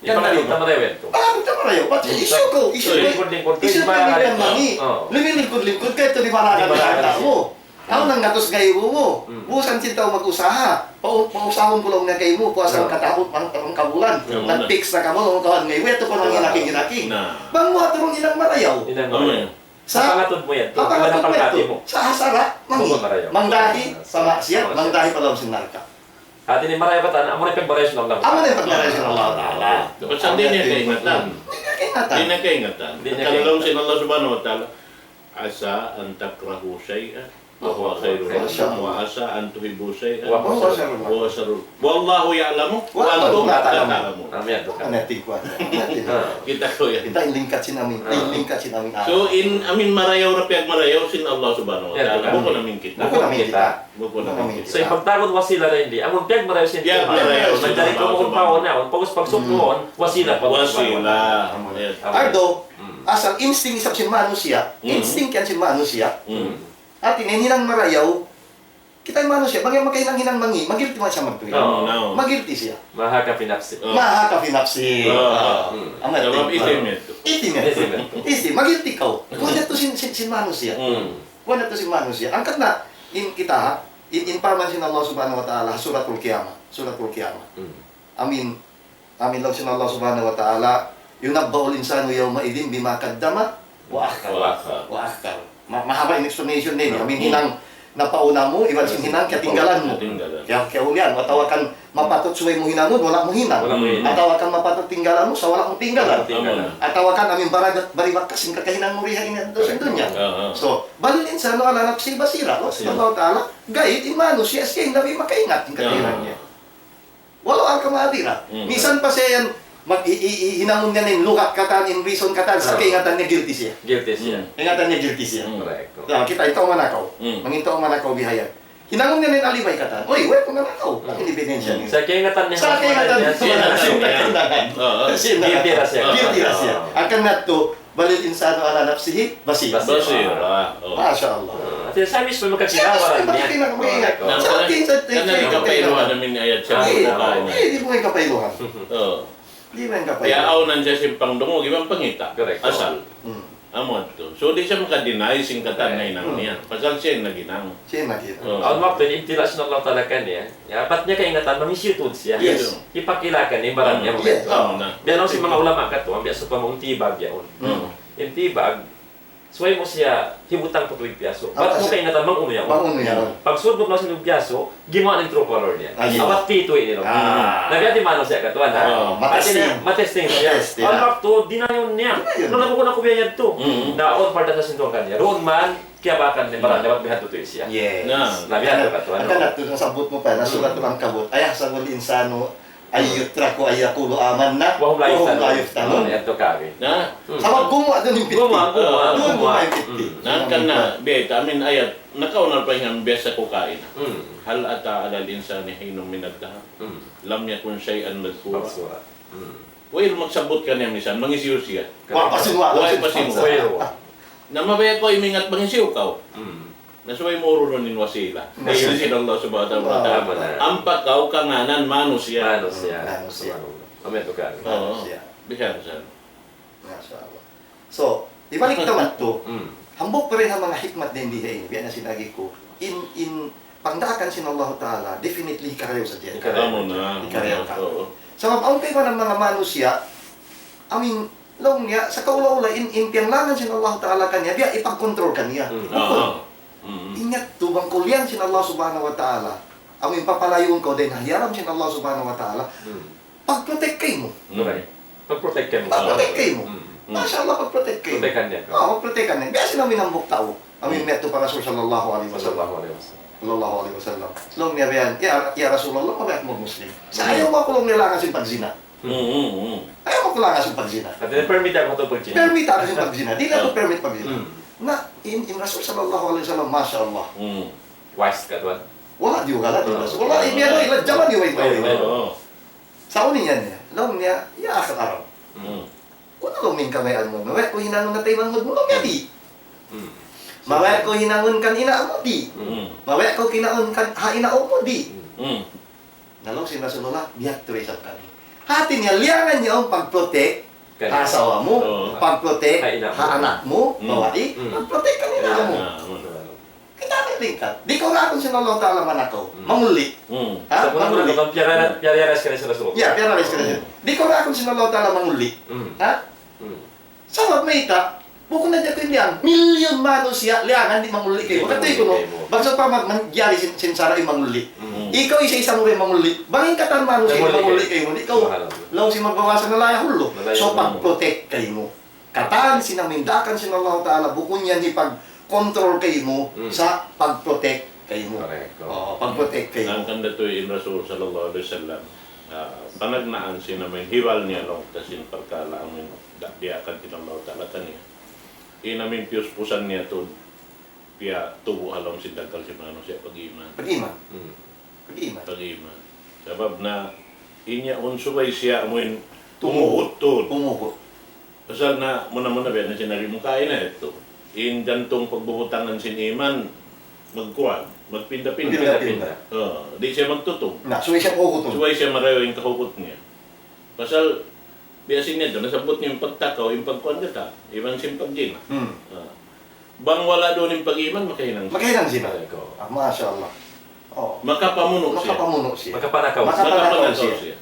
Ganda riba. Marayaw yan tuud. Ah, marayaw. Bat issue kaw, issue kaw. Lingkud-lingkud kaw, issue kaw, di' mangi'. Lumilingkud-lingkud kaw, di' mangi' in harta mu. Awn nanggatus gairu mu. Busan sin tau mag-usaha. Pa-, pausahun ku laung niya kaymu, puasa hangka tahun, hangka bulan. Nag-fix na kamu, laung kawan gairu. Yadtu kaw nanghinang-hinang. Bang mu aturun hinang marayaw. Hinang marayaw. Sa' pangatud mu yan. Sa' pangatud mu yan. Sa' ha sara', mangi'. Mangdahi pa maksiyat, mangdahi pa lawm sin narka'. Hāti niya marayaw katan, amu na in pagmarayaw sin Allah. Amu na in pagmarayaw sin Allah Ta'ala. Pasal di' niya kaingatan. Di' niya kaingatan. Di' niya kaingatan. Di' niya kaingatan. Laung sin Allah Subhanahu wa Ta'ala, عسى أن تكرهوا شيئا وهو خير لكم، وعسى أن تحبوا شيئا وهو شر لكم، والله يعلم وأنتم لا تعلمون. Amu yan tuud. Amu yan tuud. Kita' kaw yan. Kita' in lingkat sin amu in, in lingkat sin amu in. So, in amu in marayaw, ra piyagmarayaw sin Allah Subhanahu wa Ta'ala. Bukun amu in kita. Bukun amu in kita. Bukun amu in kita. So, in pagtawagun wasila ra ini, amu in piyagmarayaw sin Tuhan. Piyagmarayaw sin Allah Subhanahu wa Ta'ala. Manjari kaw maunpaun na, pag'ubus pagsukun, wasila pa. Wasila. Amu yan. Although, asal instinct isab sin manusiya', instinct yan sin manusiya'. Hāti niya in hinang marayaw, kita' in manusiya', bang yan makahinang-hinang mangi', ma-guilty man siya magtuy. Oo. Ma-guilty siya. ما هاك في نفسه. ما هاك في نفسه. Oo. Amu yan. Sabab isim yan. Isim yan. Isim yan. Isim, ma-guilty kaw. Kuwan yadtu sin, sin, sin manusiya'. Kuwan yadtu sin manusiya'. Hangkan na, in kita, ha, in, in parman sin Allah Subhanahu wa Ta'ala, Suratul Qiyamah. Suratul Qiyamah. Amu in, amu in laung sin Allah Subhanahu wa Ta'ala, ينبأ الإنسان يومئذ بما قدم وأخر. وأخر. وأخر. Ma-, mahaba' in explanation niya. Amu in hinang napauna mu, iban sin hinang kiyatinggalan mu. Kiyatinggalan. Kiya-, kiyaulian, atawa kan mapatut subay mu hinangun, wala' mu hinang. Wala' mu hinang. Atawa kan mapatut tinggalan mu, sa' wala' mu tinggalan. Wala' mu tinggalan. Atawa kan amu in baragat, baribakas sin kakahinang mu riha ini ha dunya. Correct. Oo. So, بل الإنسان على نفسه بصيرة. Basira. Allah Ta'ala, gaid in manusiya', siya in labi makaingat in kakahinang niya. Walau alqa ma'adhira. Misan pa siya yan, mag-, i-, i-, i-, hinangun niya in lugat katan, in reason katan, sa' kaingatan niya guilty siya. Guilty siya. Kaingatan niya guilty siya. Correct. Kita' in tau manakaw. Mangin tau manakaw bihayan. Hinangun niya in alibay katan. Uy, way ku nanakaw. Bang in ebidensya niya. Sa' kaingatan niya. Sa' kaingatan niya. Guilty ra siya. Guilty ra siya. Hangkan na tuud, بل الإنسان على نفسه بصيرة. Basira. Oo. Masha Allah. Hāti niya, siya mismu makakilala niya. Siya mismu makakilala niya. Correct. Sa' atin, sa' atin, sa' atin, kapailuhan amu in ayat siya. Di' mu in kapailuhan. Oo. Di' mu in kapailuhan. Kiyaunahan siya sin pangdungug iban pangita'. Correct. Asal. Amu yadtu. So, di' siya maka-deny sin katan na hinang niya. Pasal siya in naghinang. Siya in naghinang. Oo. Awn waktu in ibtila sin Allah Ta'ala kaniya. Ya, bat niya kaingatan, mamisyu tuud siya. Yes. Hipakila' kaniya in baran niya. Yes. Biya' na sin manga ulama katu', biya' sawpama in tibag yaun. In tibag, subay mu siya hibutang pa tubig piyasu'. Bat mu kaingatan, bang unu yaun. Bang unu yaun. Pagsud mu na sin tubig piyasu', gimuwa' na in true color niya. Bat pitu ini, no? Na biya' di' manusiya' katu', na. Matesting. Matesting siya. Matesting. Awn waktu, dinayun niya. Dinayun. Na, naku-, naku biya' niya tuud. Na, awn parda sa sin Tuhan kaniya. Duun man, kiyabakan niya, baran niya, bat bihadtu tuud siya. Yes. Na. Na, bihadtu katu', ano? Hangkan na tuud, nasabbut mu pa, na Suratul Ankabut. أيحسب الإنسان أن يتركوا أن يقولوا آمنا وهم لا يفتنون. وهم لا يفتنون. Hmm, yadtu kami. Na? Hmm. Sabab gumuwa' duun in pitti. Gumuwa', gumuwa', gumuwa'. Gumuwa' in pitti. Hmm. Na, hangkan na, biya' ta, amin ayat, nakauna pa in biya' sa ku kaina. Hmm. هل أتى على الإنسان حين من الدهر Hmm. لم يكن شيئا مذكورا. Magsura. Hmm. Wayruun magsabbut kaniya misan, mangisiyu siya. Wa, pasin wa, Wa, pasin pasin wa. wa. Wayruun. Na mabaya' kaw imingat mangisiyu kaw. Hmm. Na subay murunun in wasila. Wasila. Dihil sin Allah Subhanahu wa Ta'ala. Amin. Ampa kaw kangānan manusiya'. Manusiya'. Manusiya'. Subhanallah. Amin, tukar. Oo. Manusiya'. Bisan, bisan. Masha Allah. So, hibalik ta madtu. Hmm. Hambuuk pa dayn ha manga hikmat dayn di ha ini. Biya' na sin agi ku. In, in pangdaakan sin Allah Ta'ala, definitely hikarayaw sadja. Hikarayaw. Amu na. Hikarayaw ka. Oo. Sabab awn kaibanan manga manusiya', amin, laung niya, sa kaula-ula in, in piyanglangan sin Allah Ta'ala kaniya, biya' ipagkontrol kaniya. Hmm. Bukun. Ah, ah. Hmm. In yadtu bang kaw liyang sin Allah Subhanahu wa Ta'ala, amu in papalayuun kaw dayn ha hiyaram sin Allah Subhanahu wa Ta'ala, Hmm. pag-protect kaymu. Hmm. Correct. Pag-protect kaymu. Pag-protect kaymu. Hmm. Hmm. Masha Allah, pag-protect kaymu. Protekan niya kaw. Ah, pag-protekan niya. Biya' sin amu in hambuuk tau. Amu in Hmm. miyadtu pa Rasul sallallahu alayhi wasallam. Sallallahu alayhi wasallam. Sallallahu alayhi wasallam. Laung niya biya' yan, "Ya, ya Rasulullah, mabaya' aku mag-Muslim. Sa' Hmm. ayaw mu aku," laung niya, "langan sin pagzina." Hmm, hmm, hmm. Ayaw mu aku langan sin pagzina. Hāti niya, permit aku katu' pagzina. Permit aku sin pagzina. Di' na aku Ah. permit pagzina. Hmm. Na, in, in Rasul sallallahu alayhi wasallam, masha Allah. Hmm. Wise ka, tuwan. Wala' diyugala, di' Ah. Rasul. Wala', in, Ah. yan, ila jaman di' wa ito. Wala', wala'. Oh. Sa' unu in yan niya? Laung niya, "Ya akhal Arab." Hmm. Unu laung in kabayaan mu? Mabaya' ku hinangun na taymanghud mu? Laung niya, "Di'." Hmm. Mabaya' ku hinangun kan ina' mu? Di'. Hmm. Mabaya' ku hinangun kan ha ina' mu? Di'. Hmm. Na laung sin Rasulullah, "Biya' ha yan isab kami." Hāti niya, liyangan niya in pag-protect Kani. ha asawa mu, Oo. pag-protect Ha ina' mu. ha anak mu, Hmm. babai, Hmm. pag-protect kan ina' mu. Ah, hmm. Kita' na in tingkat. Di' kaw raakun sin Allah Ta'ala manakaw. Hmm. Manguli'. Hmm. Ha? Sa' muna-muna Manguli'. ka, piyara-, piyara-, sin Rasulullah. Ya, piyara-, sin Rasulullah. Hmm. Di' kaw raakun sin Allah Ta'ala manguli'. Hmm. Ha? Hmm. Sabab mayta', bukun na hadja kaw in liyang. Milyun manusiya' liyangan di' manguli' kaymu. Di' manguli' kaymu. Katuy kunu', bang sawpama manjari sin, sin sara' in manguli'. Hmm. Ikaw isa-isa mu in manguli'. Bang in katan manusiya' Manguli' manguli' kaymu. kaymu. Di' kaw, Subhanallah. laung sin magbabasa na la yahullu. Na la So, yahullu. pag-protect kaymu. Katan sin amu in daakan sin Allah Ta'ala, bukun yan hipag-control kaymu Hmm. sa' pag-protect kaymu. Correct. Oh, pag-protect kaymu. Hangkan da tuud in Rasul sallallahu alayhi wasallam, ah, panagnaan sin amu in hibal niya laung ta sin parkala' amu in da-, diyaakan sin Allah Ta'ala kaniya. In amu in piyuspusan niya tuud, piyatubu' ha lawm sin daggal sin manusiya' pag-iman. Pag-iman. Hmm. Pag-iman. Pag-iman. Sabab na in yaun subay siya amu in Tumuhut. tumuhut tuud. Tumuhut. Pasal na muna-muna biya' na sin agi mu kaina yadtu. In jantung pagbubutangan sin iman, magkuwan, magpinda-pinda. Magpinda-pinda. Oh, di' siya magtutug. Na, subay siya kahugutun. Subay siya marayaw in kahugut niya. Pasal, biya' sin niya, nasabbut niya in pagtakaw, in pagkuwan katan, iban sin pagzina. Hmm. Ah. Bang wala' duun in pag-iman, makahinang zina. Makahinang zina. Ay, ko. Ah, masha Allah. Oh. Makapamunu' siya. Makapamunu' siya. Makapanakaw. Makapanakaw Makapanakaw siya. siya.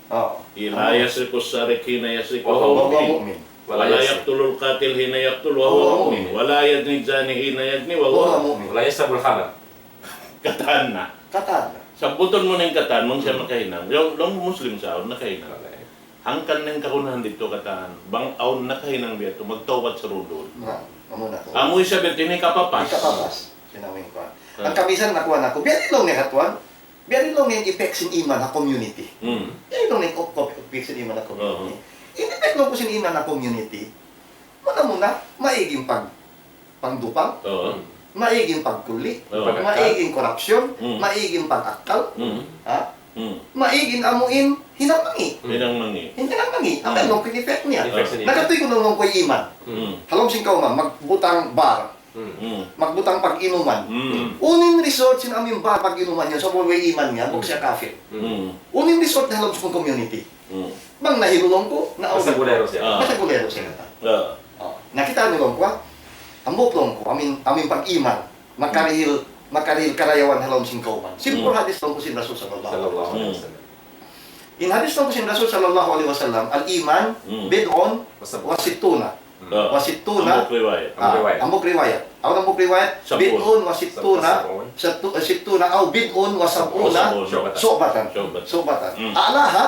Oh. لا يسرق السارق حين يسرق وهو وهو مؤمن. مؤمن. ولا يقتل القاتل حين يقتل وهو وهو مؤمن. مؤمن. ولا يزني الزاني حين يزني وهو وهو مؤمن. ولا يشرب الخمر. Katan na. Katan na. Sabbutun mu na in katan, bang siya Hmm. makahinang. Laung, laung Muslim sa awn nakahinang. Correct. Hangkan na in kagunahan didtu katan, bang awn nakahinang biya' yadtu, magtawbat sa duun. Na, amu na. Amu isab yadtu in hikapapas. Hikapapas. Sin amu in kuwan. Ah. Hangkan misan nakuha na aku. Biya' diin laung niya katuan. Biya' diin laung niya in effect sin iman ha community. Hmm. Biya' diin laung niya in effect sin iman ha community. Oo. In effect laung ku sin iman ha community. Muna-muna, maig in pag-, pangdupang. Oo. Maig in pagkuli. Oo. Maig in korupsyon. Hmm. Maig in pag-akkal. Hmm. Ha? Hmm. Maig in amu in hinang mangi'. Hmm. Hinang mangi'. In hinang mangi'. Hmm. Amu in effect niya. Effect niya. Na katuy kunu' laung ku in iman. Hmm. Ha lawm sin kawman, magbutang bar. Hmm. Hmm. Magbutang pag-inuman. Hmm. Unu in result sin amu in bar pag-inuman niya, sa' way iman niya, bukun siya kafir. Hmm. Unu in result ha lawm sin community. Hmm. Bang nahilu laung ku, na Basta gulero siya. Ah. Basta gulero siya katan. Ah. Oh. Na kita' niyu laung ku, ha? Hambuuk laung ku, amu in, amu in pag-iman. Makarihil, makarihil karayawan ha lawm sin kawman. Simple Hmm. hadith laung ku sin Rasul sallallahu alayhi wasallam. Sallallahu alayhi wasallam. In hadith laung ku sin Rasul sallallahu alayhi wasallam, الإيمان Hmm. بضع وسبعون. وستون. Hmm. Ah. وستون. Hambuuk riwayat. Ah, Hambuuk riwayat. hambuuk riwayat. Awn hambuuk riwayat, Sab'un. بضع وستون. Sab'un. ستو-, ستون أو بضع وسبعون شعبة. شعبة. شعبة. شعبة. Hmm. أعلاها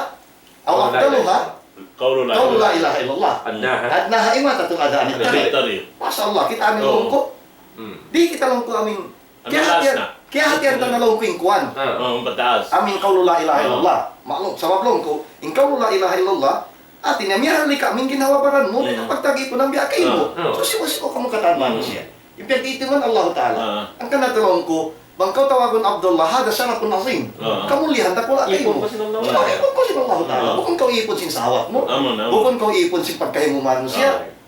أو أفضلها قول لا إله إلا الله. أدناها. أدناها إماطة الأذى عن الطريق. الطريق. Masha Allah, kita' niyu laung ku. Hmm. Di' kita laung ku amu in. Amu in last na. Kiyahatihan ta na laung ku in kuwan. Ah. Oh, pataas. Amu in qawlu la ilaha illallah. Maklum, sabab laung ku, in qawlu la ilaha illallah, hati niya, miyahali ka amu in ginhawa-baran mu, Hmm. pagtag-ipun biya' kaymu. Ah. So, sibu'-sibu' kamu katan Hmm. manusiya'. In piyag-iitungan Allah Ta'ala. Ah. Hangkan na laung ku, bang kaw tawagun Abdullah, hadha sharafun azim. Ah. Kamulihan dakula' kaymu. Ipun pa sin Allah. Oh, ipun pa sin Allah Ta'ala. Ah. Bukun kaw ipun sin sahwat mu. Amu na. Bukun kaw ipun sin pagkahi mu manusiya'. Ah.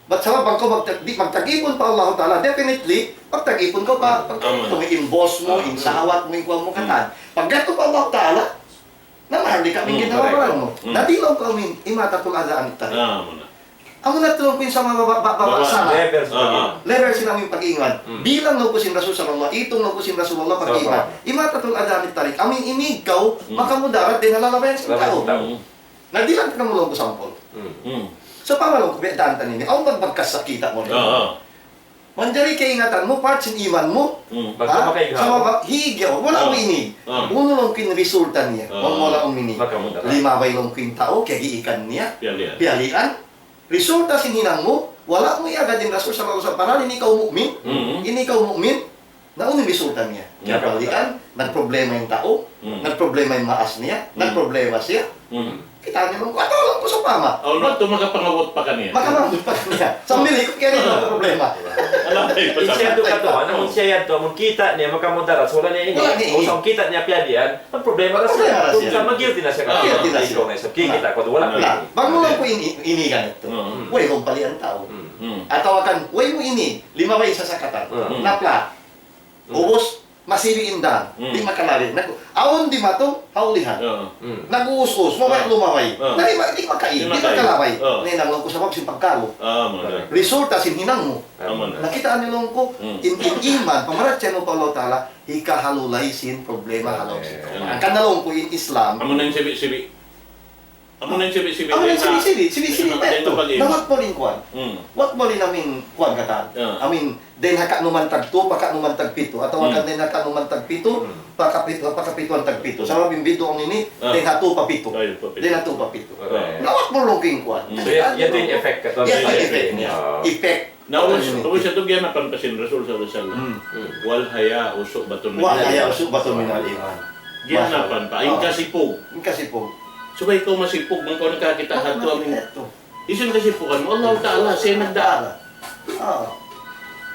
Bat sabab bang kaw magtag-, di-, magtag-ipun pa Allah Ta'ala, definitely, magtag-ipun kaw pa, Hmm. pagtag-ipun Amu na. In boss mu, Ah. in sahwat mu, in kuwan mu Hmm. katan. Pag-adtu pa Allah Ta'ala, na mahal di ka Hmm, mingin correct. Hawaran mu. Hmm. Na di' laung ku amu in imatatul adha anit tariq. Ah, amu na. Amu na laung ku in sa mababa-, ba-, ba-, Baba. Sala. Level sa Ah, pag-iman. Level sin amu in pag-iman. Hmm. Bilang laung ku sin Rasul sallallahu, itung laung ku sin Rasulullah pag-iman. Sabab. Imatatul adha anit tariq. Amu in imig kaw, Hmm. makamudarat dayn ha lalabayan sin Labayan sin tau. tau. Hmm. Na di' lang kamu laung ku sampul. Hmm. Hmm. So, pamalaung ku, biya' dantan ini. Awn bang pagkasakita mu rin. Ah, ah. Manjari kaingatan mu, part sin iman mu. Hmm. Bang Ha? kaw makaighaw. Sa mababa, higyaw. Wala' Ah. mu ini. Ah. Unu laung ku in resulta niya. Ah. Bang wala' mu ini. Makamudarat. Limabay laung ku in tau, kagiikan niya. Piyalian. Piyalian. Resulta sin hinang mu, wala' mu iyagad in Rasul sallallahu alayhi wasallam. Parani ini kaw mu'min. Hmm. Ini kaw mu'min. Na unu in resulta niya? Hmm. Kiyabalian, nagproblema in tau, Hmm. nagproblema in maas niya, Hmm. nagproblema siya. Hmm. Kita' niyu laung ku, atawa laung ku sawpama. Awn waktu makapangabut pa kaniya. Makapangabut pa kaniya. Sambil ikut kaniya in problema. Alam tayo pa In siya sa yadtu katu', amun siya yadtu, amun kita' niya makamudarat, wala' niya ini. Wala' niya ini. Usang kita' niya piyadian, nagproblema na siya. Nagproblema na siya. Sa mag-guilty na siya. Ah. Guilty na siya. Ikaw na siya. Kita' ku, wala' Na, ini. bang mu laung ku ini, ini ganito. Hmm. Way hong palian tau. Hmm. Atawa kan, way mu ini, limabay sa sakatan. Hmm. Napla. Hmm. Ubus, masibi' in dan. Hmm. Di' makalabi. Nag-, awn dimatung, ha ulihan. Oo. Hmm. Nag-uus-us, mabaya' Oo. lumabay. Oo. Na di' ma-, di' makain, Di' di' makain. makalabay. Oo. Na hinang laung ku sabab sin pagkalu. Ah, amu na. Resulta sin hinang mu. Amu na. Nakita' niyu laung ku, Hmm. in, in iman, pamarachaya mu pa Allah Ta'ala, hikahalulay sin problema ha lawm sin Eh. tau. Hangkan na laung ku in Islam. Amu na in sibi'-sibi'. Amu na in sibi'-sibi'. Amu na in sibi'-sibi', sibi'-sibi' pa yadtu. Nawat pa rin kuwan. Hmm. Wat pa rin amin kuwan katan. Ah. Amin, dayn ha kanuman tagtu, pa kanuman tagpitu. Atawa Hmm. kan dayn ha kanuman tagpitu, Hmm. pa kapitu, pa kapituan tagpitu. Sabab in bid'ah ini, Ah. dayn ha tu pa pitu. Ay, pa pitu. Dayn ha tu pa pitu. Correct. Nawat pa rin kuwan. Hmm. So, yadtu in effect katan. Yadtu in effect niya. Ah. Effect. Na, ubus, Ano yun? ubus yadtu giyanapan pa sin Rasul sallallahu alayhi wasallam. Hmm. Hmm. والحياء شعبة من والحياء الإيمان. شعبة من الإيمان. Giyanapan pa. In kasipug. In kasipug. Subay kaw masipug, bang kaw nakakita' ha yadtu amin. Yadtu. Hisiyu in kasipugan mu? Allah Ta'ala, siya nagdaal. Ah.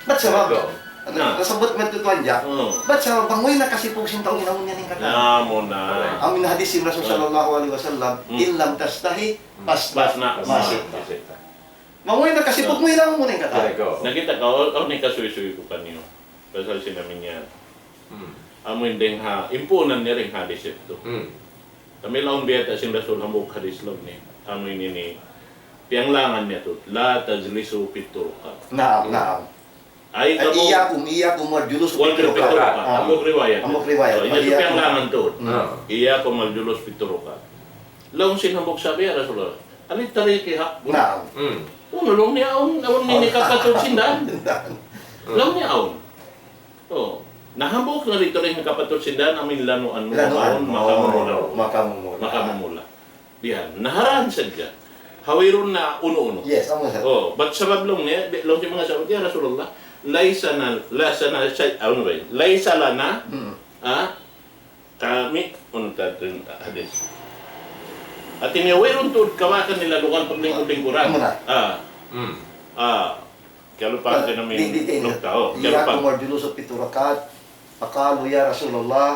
Bat sabab? Ikaw. Ano, Na. nasabut mu tuwan dya. Oo. Bat sabab, bang way na kasipug sin tau, hinangun niya in katan. Na, amu na. Amin hadis sin Rasul Ah. sallallahu alayhi wasallam, Hmm. إن لم تستحي فاصنع ما شئت. Bang way na kasipug mu, hinangun mu na in katan. Correct, oo. Nakita' kaw, aw, awn hikasuysuy ku kaniyu. Pasal sin amin yan. Hmm. Amu in dayn ha, impuunan niya dayn ha hadis yadtu. Hmm. Kami laung biyayta' sin Rasul hambuuk hadis laung niya. Amu in ini, piyanglangan niya tuud, لا تجلسوا في الطرقات. Naam, naam. Ay, Ay, kamu, إياكم، إياكم والجلوس في الطرقات. والجلوس في الطرقات. Ah. Hambuuk riwayat. Hambuuk riwayat. So, ini tu إياكم. Piyanglangan tuud. Ah. إياكم والجلوس في الطرقات. Laung sin hambuuk sahabi, "Ya Rasulullah, هل الطريق حق؟" Naam. Hmm. Unu laung niya awn, awn ini kapatud sin dan. Laung niya awn. Oh. Na hambuuk na didtu dayn ha kapatud sin dan, amin lanuan mu, Lanuan. awn, makamumula. Oh, makamumula. Makamumula. Bihan, naharaan sadja. Hawirun na unu-unu. Yes, amu sa. Oh, bat sabab laung niya, di-, laung sin manga sahabat, "Ya Rasulullah, ليس لنا، ليس لنا شيء," unu ba yun? "ليس لنا," Hmm. ah, Kami, unta' in hadis. Hati niya, wayruun tuud kawakan nila lugal paglingkud-lingkuran. Amu na. Ah. Hmm. Ah. Kiyalupahan sin amin di, di, di, lukta, oh, kiyalupahan. إياكم والجلوس في الطرقات. فقالوا يا رسول الله.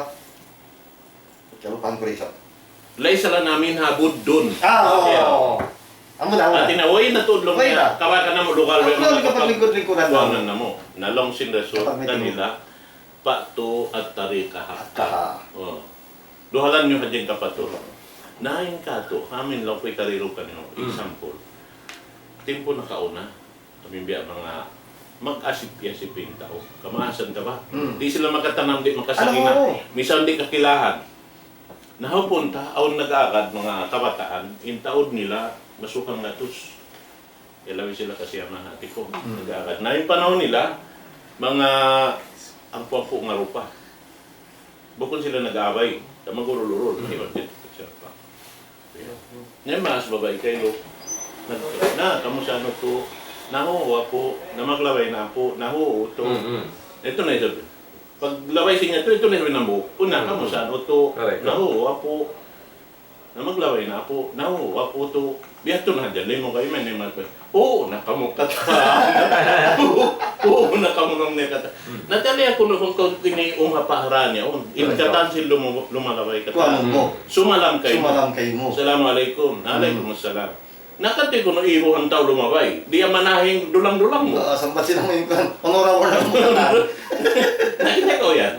Kiyalupahan ku rin isab. ليس لنا منها بد. Ah, oo. Okay. Amu na, amu na. Hati niya, way na tuud laung niya. Way na. Kawakan namu' lugal, amu na, way na kapaglingkud-lingkuran namu'. Kuwanan namu'. Na laung sin Rasul kanila, فأتوا الطريق حقها. حقها. Oh. Duhalan niyu hadja in kapatud. Na in katu', amin laung ku hikarirukan niyu, Hmm. example. Timpu nakauna, amin biya' manga mag-asip-asip in tau. Kamaasan ka ba? Hmm. Di' sila makatanam, di' makasakina. Ano? Misan di' kakilahan. Na ha punta, awn nag-aagad manga kabataan, in taud nila, masukan gatus. Ilabi sila kasi ama hati ku. Hmm. Nag-aagad. Na in panahun nila, manga ampu-ampu nga rupa. Bukun sila nag-aabay. Sa magurul-urul. Hmm. Iban din. Siya pa. Yan, mas babai kayo. Nag-, na, kamu sa ano to? Nahu, wa po. Na maglabay na po. Nahu, to. Hmm, hmm. Ito na ito. Paglabay sin yadtu, yadtu na in hambuuk. Unu na kamu sa, utu', correct, na, oo, apu'. Na maglabay na, apu', na, oo, apu', utu'. Biya' yadtu na hadja, lima kaw iman, iman. Oo, na kamu katan. Oo, oo, na kamu nang niya katan. Hmm. Na tali aku na kunu' kini umha paharan niya, oh. In, correct, katan sin lumu-, lumalabay katan. Kuwan mu. Sumalam kaymu. Sumalam kaymu. Assalamu alaykum. Hmm. Alaykum assalam. Na katu' kunu' ibu hangtau lumabay. Di' amanahing dulang-dulang mu. Ah, sambat sila mu in kuwan. Honorable na mu katan. Nakita' kaw yan.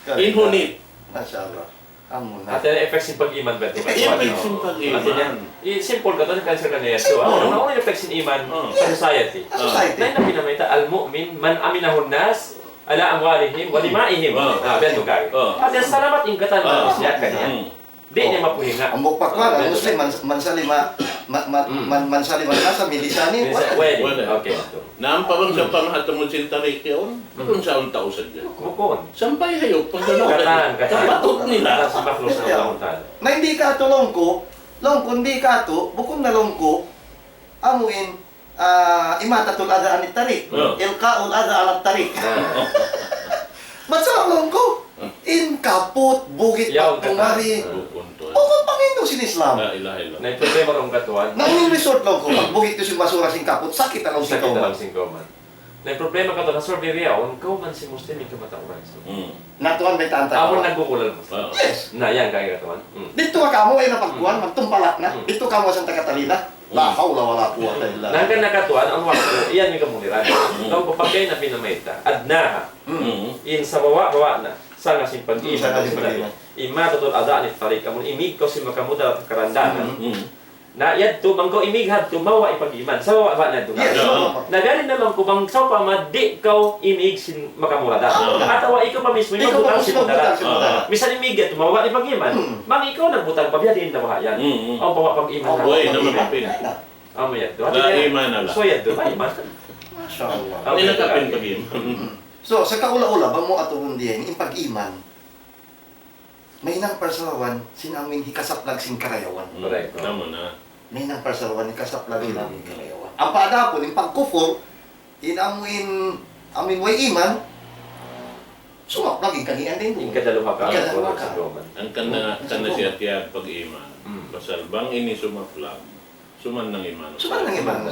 Correct. In hunit. Masha Allah. Amu na. Hati niya effect sin pag-iman ba? Effect sin pag-iman. Hati niya, i-, simple katan, cancer kaniya. So, simple. Amu, amu in effect sin iman, oh, sa society. Sa society. Na in Nabi namayta', "المؤمن من أمنه الناس على أموالهم ودمائهم." Oh. Ah, biya' yadtu kari. Oh. Hati niya, salamat in katan, oh, manusiya' kaniya. Hmm. Di' niya mapuhinga. Hambuuk pa kuwan, ah, Muslim, man, man salima, ma, ma, hmm, man, man salima nasa, milisani, wala. Wala. Okay. Na ampa bang sa pamahatungud sin tariq yaun, hmm, bukun sa unta' usad yan. Bukun. Sampay hayup, pagdalaw. Katan, katan. Kapatut nila. Katan, sa makhluk sin Allah Ta'ala. Na in di' katu' laung ku, laung ku in di' katu', bukun na laung ku, amu in, ah, إماطة الأذى عن الطريق. Ah. إلقاء الأذى على الطريق. Ah. Bat sa laung ku, in kaput, bugit, yaun, pagtumari. Katan. Bukun tuud. Bukun panghindu' sin Islam. La ilaha illallah. Na in problema laung katuan. Na in result laung ku, pagbugit sin basura sin kaput, sakit laung sin kawman. Sakit laung sin kawman. Na in problema katuan, ha survey yaun, kawman sin Muslim in kamatauran. Hmm. Na tuan, mayta' antak. Amun nagkukulang, Muslim. Wow. Yes. Na yan, kaya katuan. Hmm. Didtu kamu, ay napagkuan, hmm, magtumpalak na. Hmm. Didtu kamu, asal taga Talina. La hawla wala quwwata illa billah. Hangkan na katuan, awn waktu, iyan in kamuliran. Kaw papakay na pinamayta'. Adnaha. Mm. In sabawa'-bawa' na. Sanga sin pag-iman. Sanga sin pag-iman. إماطة الأذى عن الطريق. Amun imig kaw sin makamudarat ha karandanan. Mm. Na yadtu, bang kaw imig hadtu, mawa' in pag-iman. Sabawa'-bawa' na yadtu. Yes. Na gani na laung ku bang sawpama di' kaw imig sin makamudarat. Ah. Atawa ikaw pa mismu in magbutang sin mudarat. Ikaw pa mismu magbutang sin mudarat. Ah. Misan imig yadtu, mawa' in pag-iman. Hmm. Bang ikaw nagbutang pa, biya' diin na baha' yan. Hmm, hmm. Aw, bawa' pag-iman. Aw, way, na makapin. Amu yadtu. La imana lah. So, yadtu, la iman. Masha Allah. Amu yadtu, nakapin pag-iman. Hmm. So, sa kaula-ula, bang mu atuhun diyan, in pag-iman, mahinang parsarawan sin amuin hikasaplag sin karayawan. Hmm. Correct. Tama na. Mahinang parsarawan hikasaplag sin amuin karayawan. Ampa adapun in pagkufur, in amuin, amuin way iman, sumaplag in kanian din. In kadaluha ka. In kadaluha ka. Hangkan na, hmm, hangkan na siya tiyaga pag-iman. Hmm. Pasal bang ini sumaplag, sumannang iman. Sumannang iman.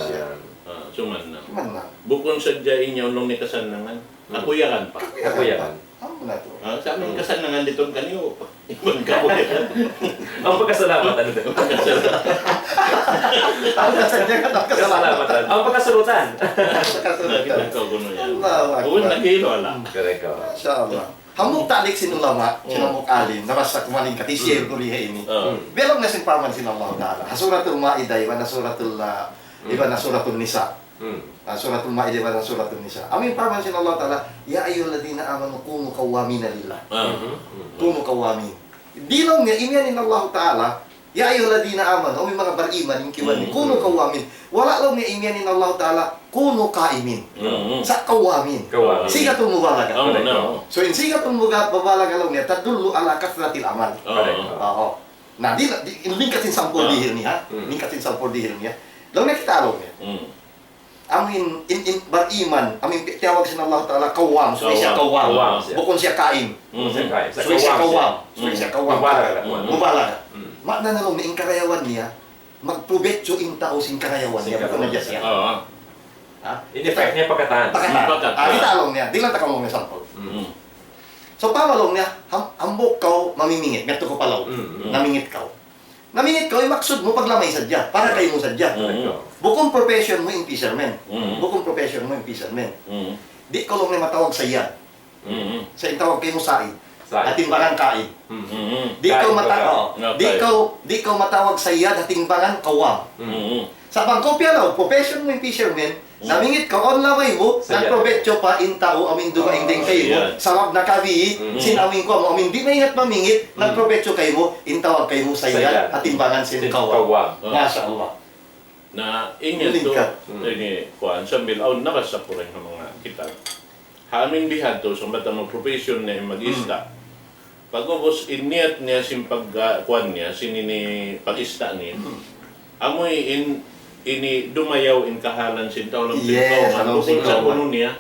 Ah, sumannang. Sumannang. Bukun sadja in yaun laung niya kasannangan. Hmm. Kakuyagan pa. Kakuyagan pa. Kakuyagan. Amu na tuud. Ah, sa amin kasannangan didtu kaniyu. Iban kakuyagan. Awn pakasalamatan. Awn pakasalamatan. Awn pakasalamatan. Awn pakasurutan. Awn pakasurutan. Nakita' kaw kunu' yan. Allahu Akbar. Bukun nakilo, ala. Hmm. Correct ka. Masha Allah. Hambuuk ta'liq sin ulama, sin hambuuk alim, nabasa ku malayngkan, share ku di ha ini. Ah. Biya' laung niya sin parman sin Allah Ta'ala. Ha Suratul Ma'idah, iban ha Suratul, ah, iban ha Suratul Nisa. Hmm. Ah, Suratul Ma'idah, iban ha Suratul Nisa. Amu in parman sin Allah Ta'ala, يا أيها الذين آمنوا كونوا قوامين لله. Ah. كونوا قوامين. Di' laung niya imiyan in Allah Ta'ala, يا أيها الذين آمنوا, amu in manga bariman, in kiwan, hmm, كونوا قوامين. Wala' laung niya imiyan in Allah Ta'ala, كونوا قائمين. Hmm. Sa' قوامين. قوامين. Sigatul mubalaga. Oh, no. So, in sigatul muga-, mubalaga laung niya, تدل على كثرة العمل. Oh. Correct. Oo. Na, di', di', in lingkat sin sampul dihil niya, ha? Hmm. Lingkat sin sampul dihil niya. Laung niya kita laung niya. Hmm. Amu in, in, in bariman, amu in tiyawag sin Allah Ta'ala قوام, subay siya قوام. قوام. قوام siya. Bukun siya قائم. Hmm. Bukun siya قائم. Subay siya قوام. قوام siya. Hmm. Subay siya قوام. Mubalaga. Hmm. Mubalaga. Hmm. Maana na laung niya, in karayawan niya, magprobetsu in tau sin karayawan niya, bukun na siya. Oo. Ha? In effect niya pa katan. Pa katan. Pa katan. Ah, kita laung niya. Di' lang ta kamu nga sampul. Mm. So, pa laung niya, ham-, hambuuk kaw mamimingit. Ngadtu kaw pa law. Mm, mm. Namingit kaw. Namingit kaw, in maksud mu paglamay sadja. Para kaymu sadja. Mm. Bukun profession mu in fisherman. Mm. Bukun profession mu in fisherman. Mm. Di' kaw laung niya matawag sayyad. Mm-hmm. Sa' in tawag kaymu said. Said. Ha timbangan kaid. Mm-hmm. Di' kaw mata-, oh, di' kaw, di' kaw matawag sayyad ha timbangan qawwam. Mm-hmm. Sa' bang kaw piyalaw, profession mu in fisherman, namingit kaw, awn lamay mu, nagprobetsu pa in tau amu in dumaing dayn kaymu, sabab nakabi, sin amu in kuwan mu, amu in di' maingat mamingit, nagprobetsu kaymu, in tawag kaymu sayyad, ha timbangan sin qawwam. Qawwam. Masha Allah. Na, in yadtu, ini, kuwan, sambil awn nabasa ku dayn ha manga kitab. Ha amu in bihadtu, sambatan mu profession niya in mag-ista. Pag'ubus, in niyat niya sin pag, ah, kuwan niya, sin ini pag-ista niya. Amu in, ini dumayaw in kahalan sin tau laung sin kawman. Bukun sa' unu niya.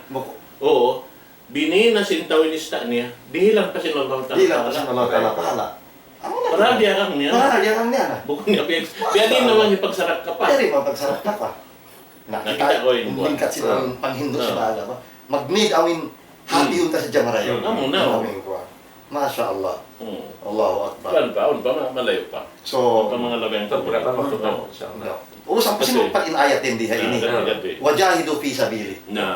Oo. Bini na sin tau in ista' niya, dihilan pa sin Allah Ta'ala. Dihilan pa sin Allah Ta'ala pahala. Amu na. Para diyagang niya. Para diyagang niya na. Bukun niya piyag-, biya' di' naman in pagsarakka pa. Biya' di' mapagsarakka pa. Na, nakita' kita', ko in kuwan. Lingkat sila, ah, in panghindu' sila, ah, ba? Mag-need awn hati, hmm, unta sa jamara yan. Amu na. Amu in kuwan. Masha Allah. Hmm. Allahu Akbar. Kuwan pa, awn pa, ma-, malayu' pa. So, awn pa manga labi ang, so, kuwan. Berapa waktu pa, insya Allah. No. Urusan pa kasi, sino pa in ayat yan di ha, ah, ini. Gati, gati. Wajahidu fi sabili. Na.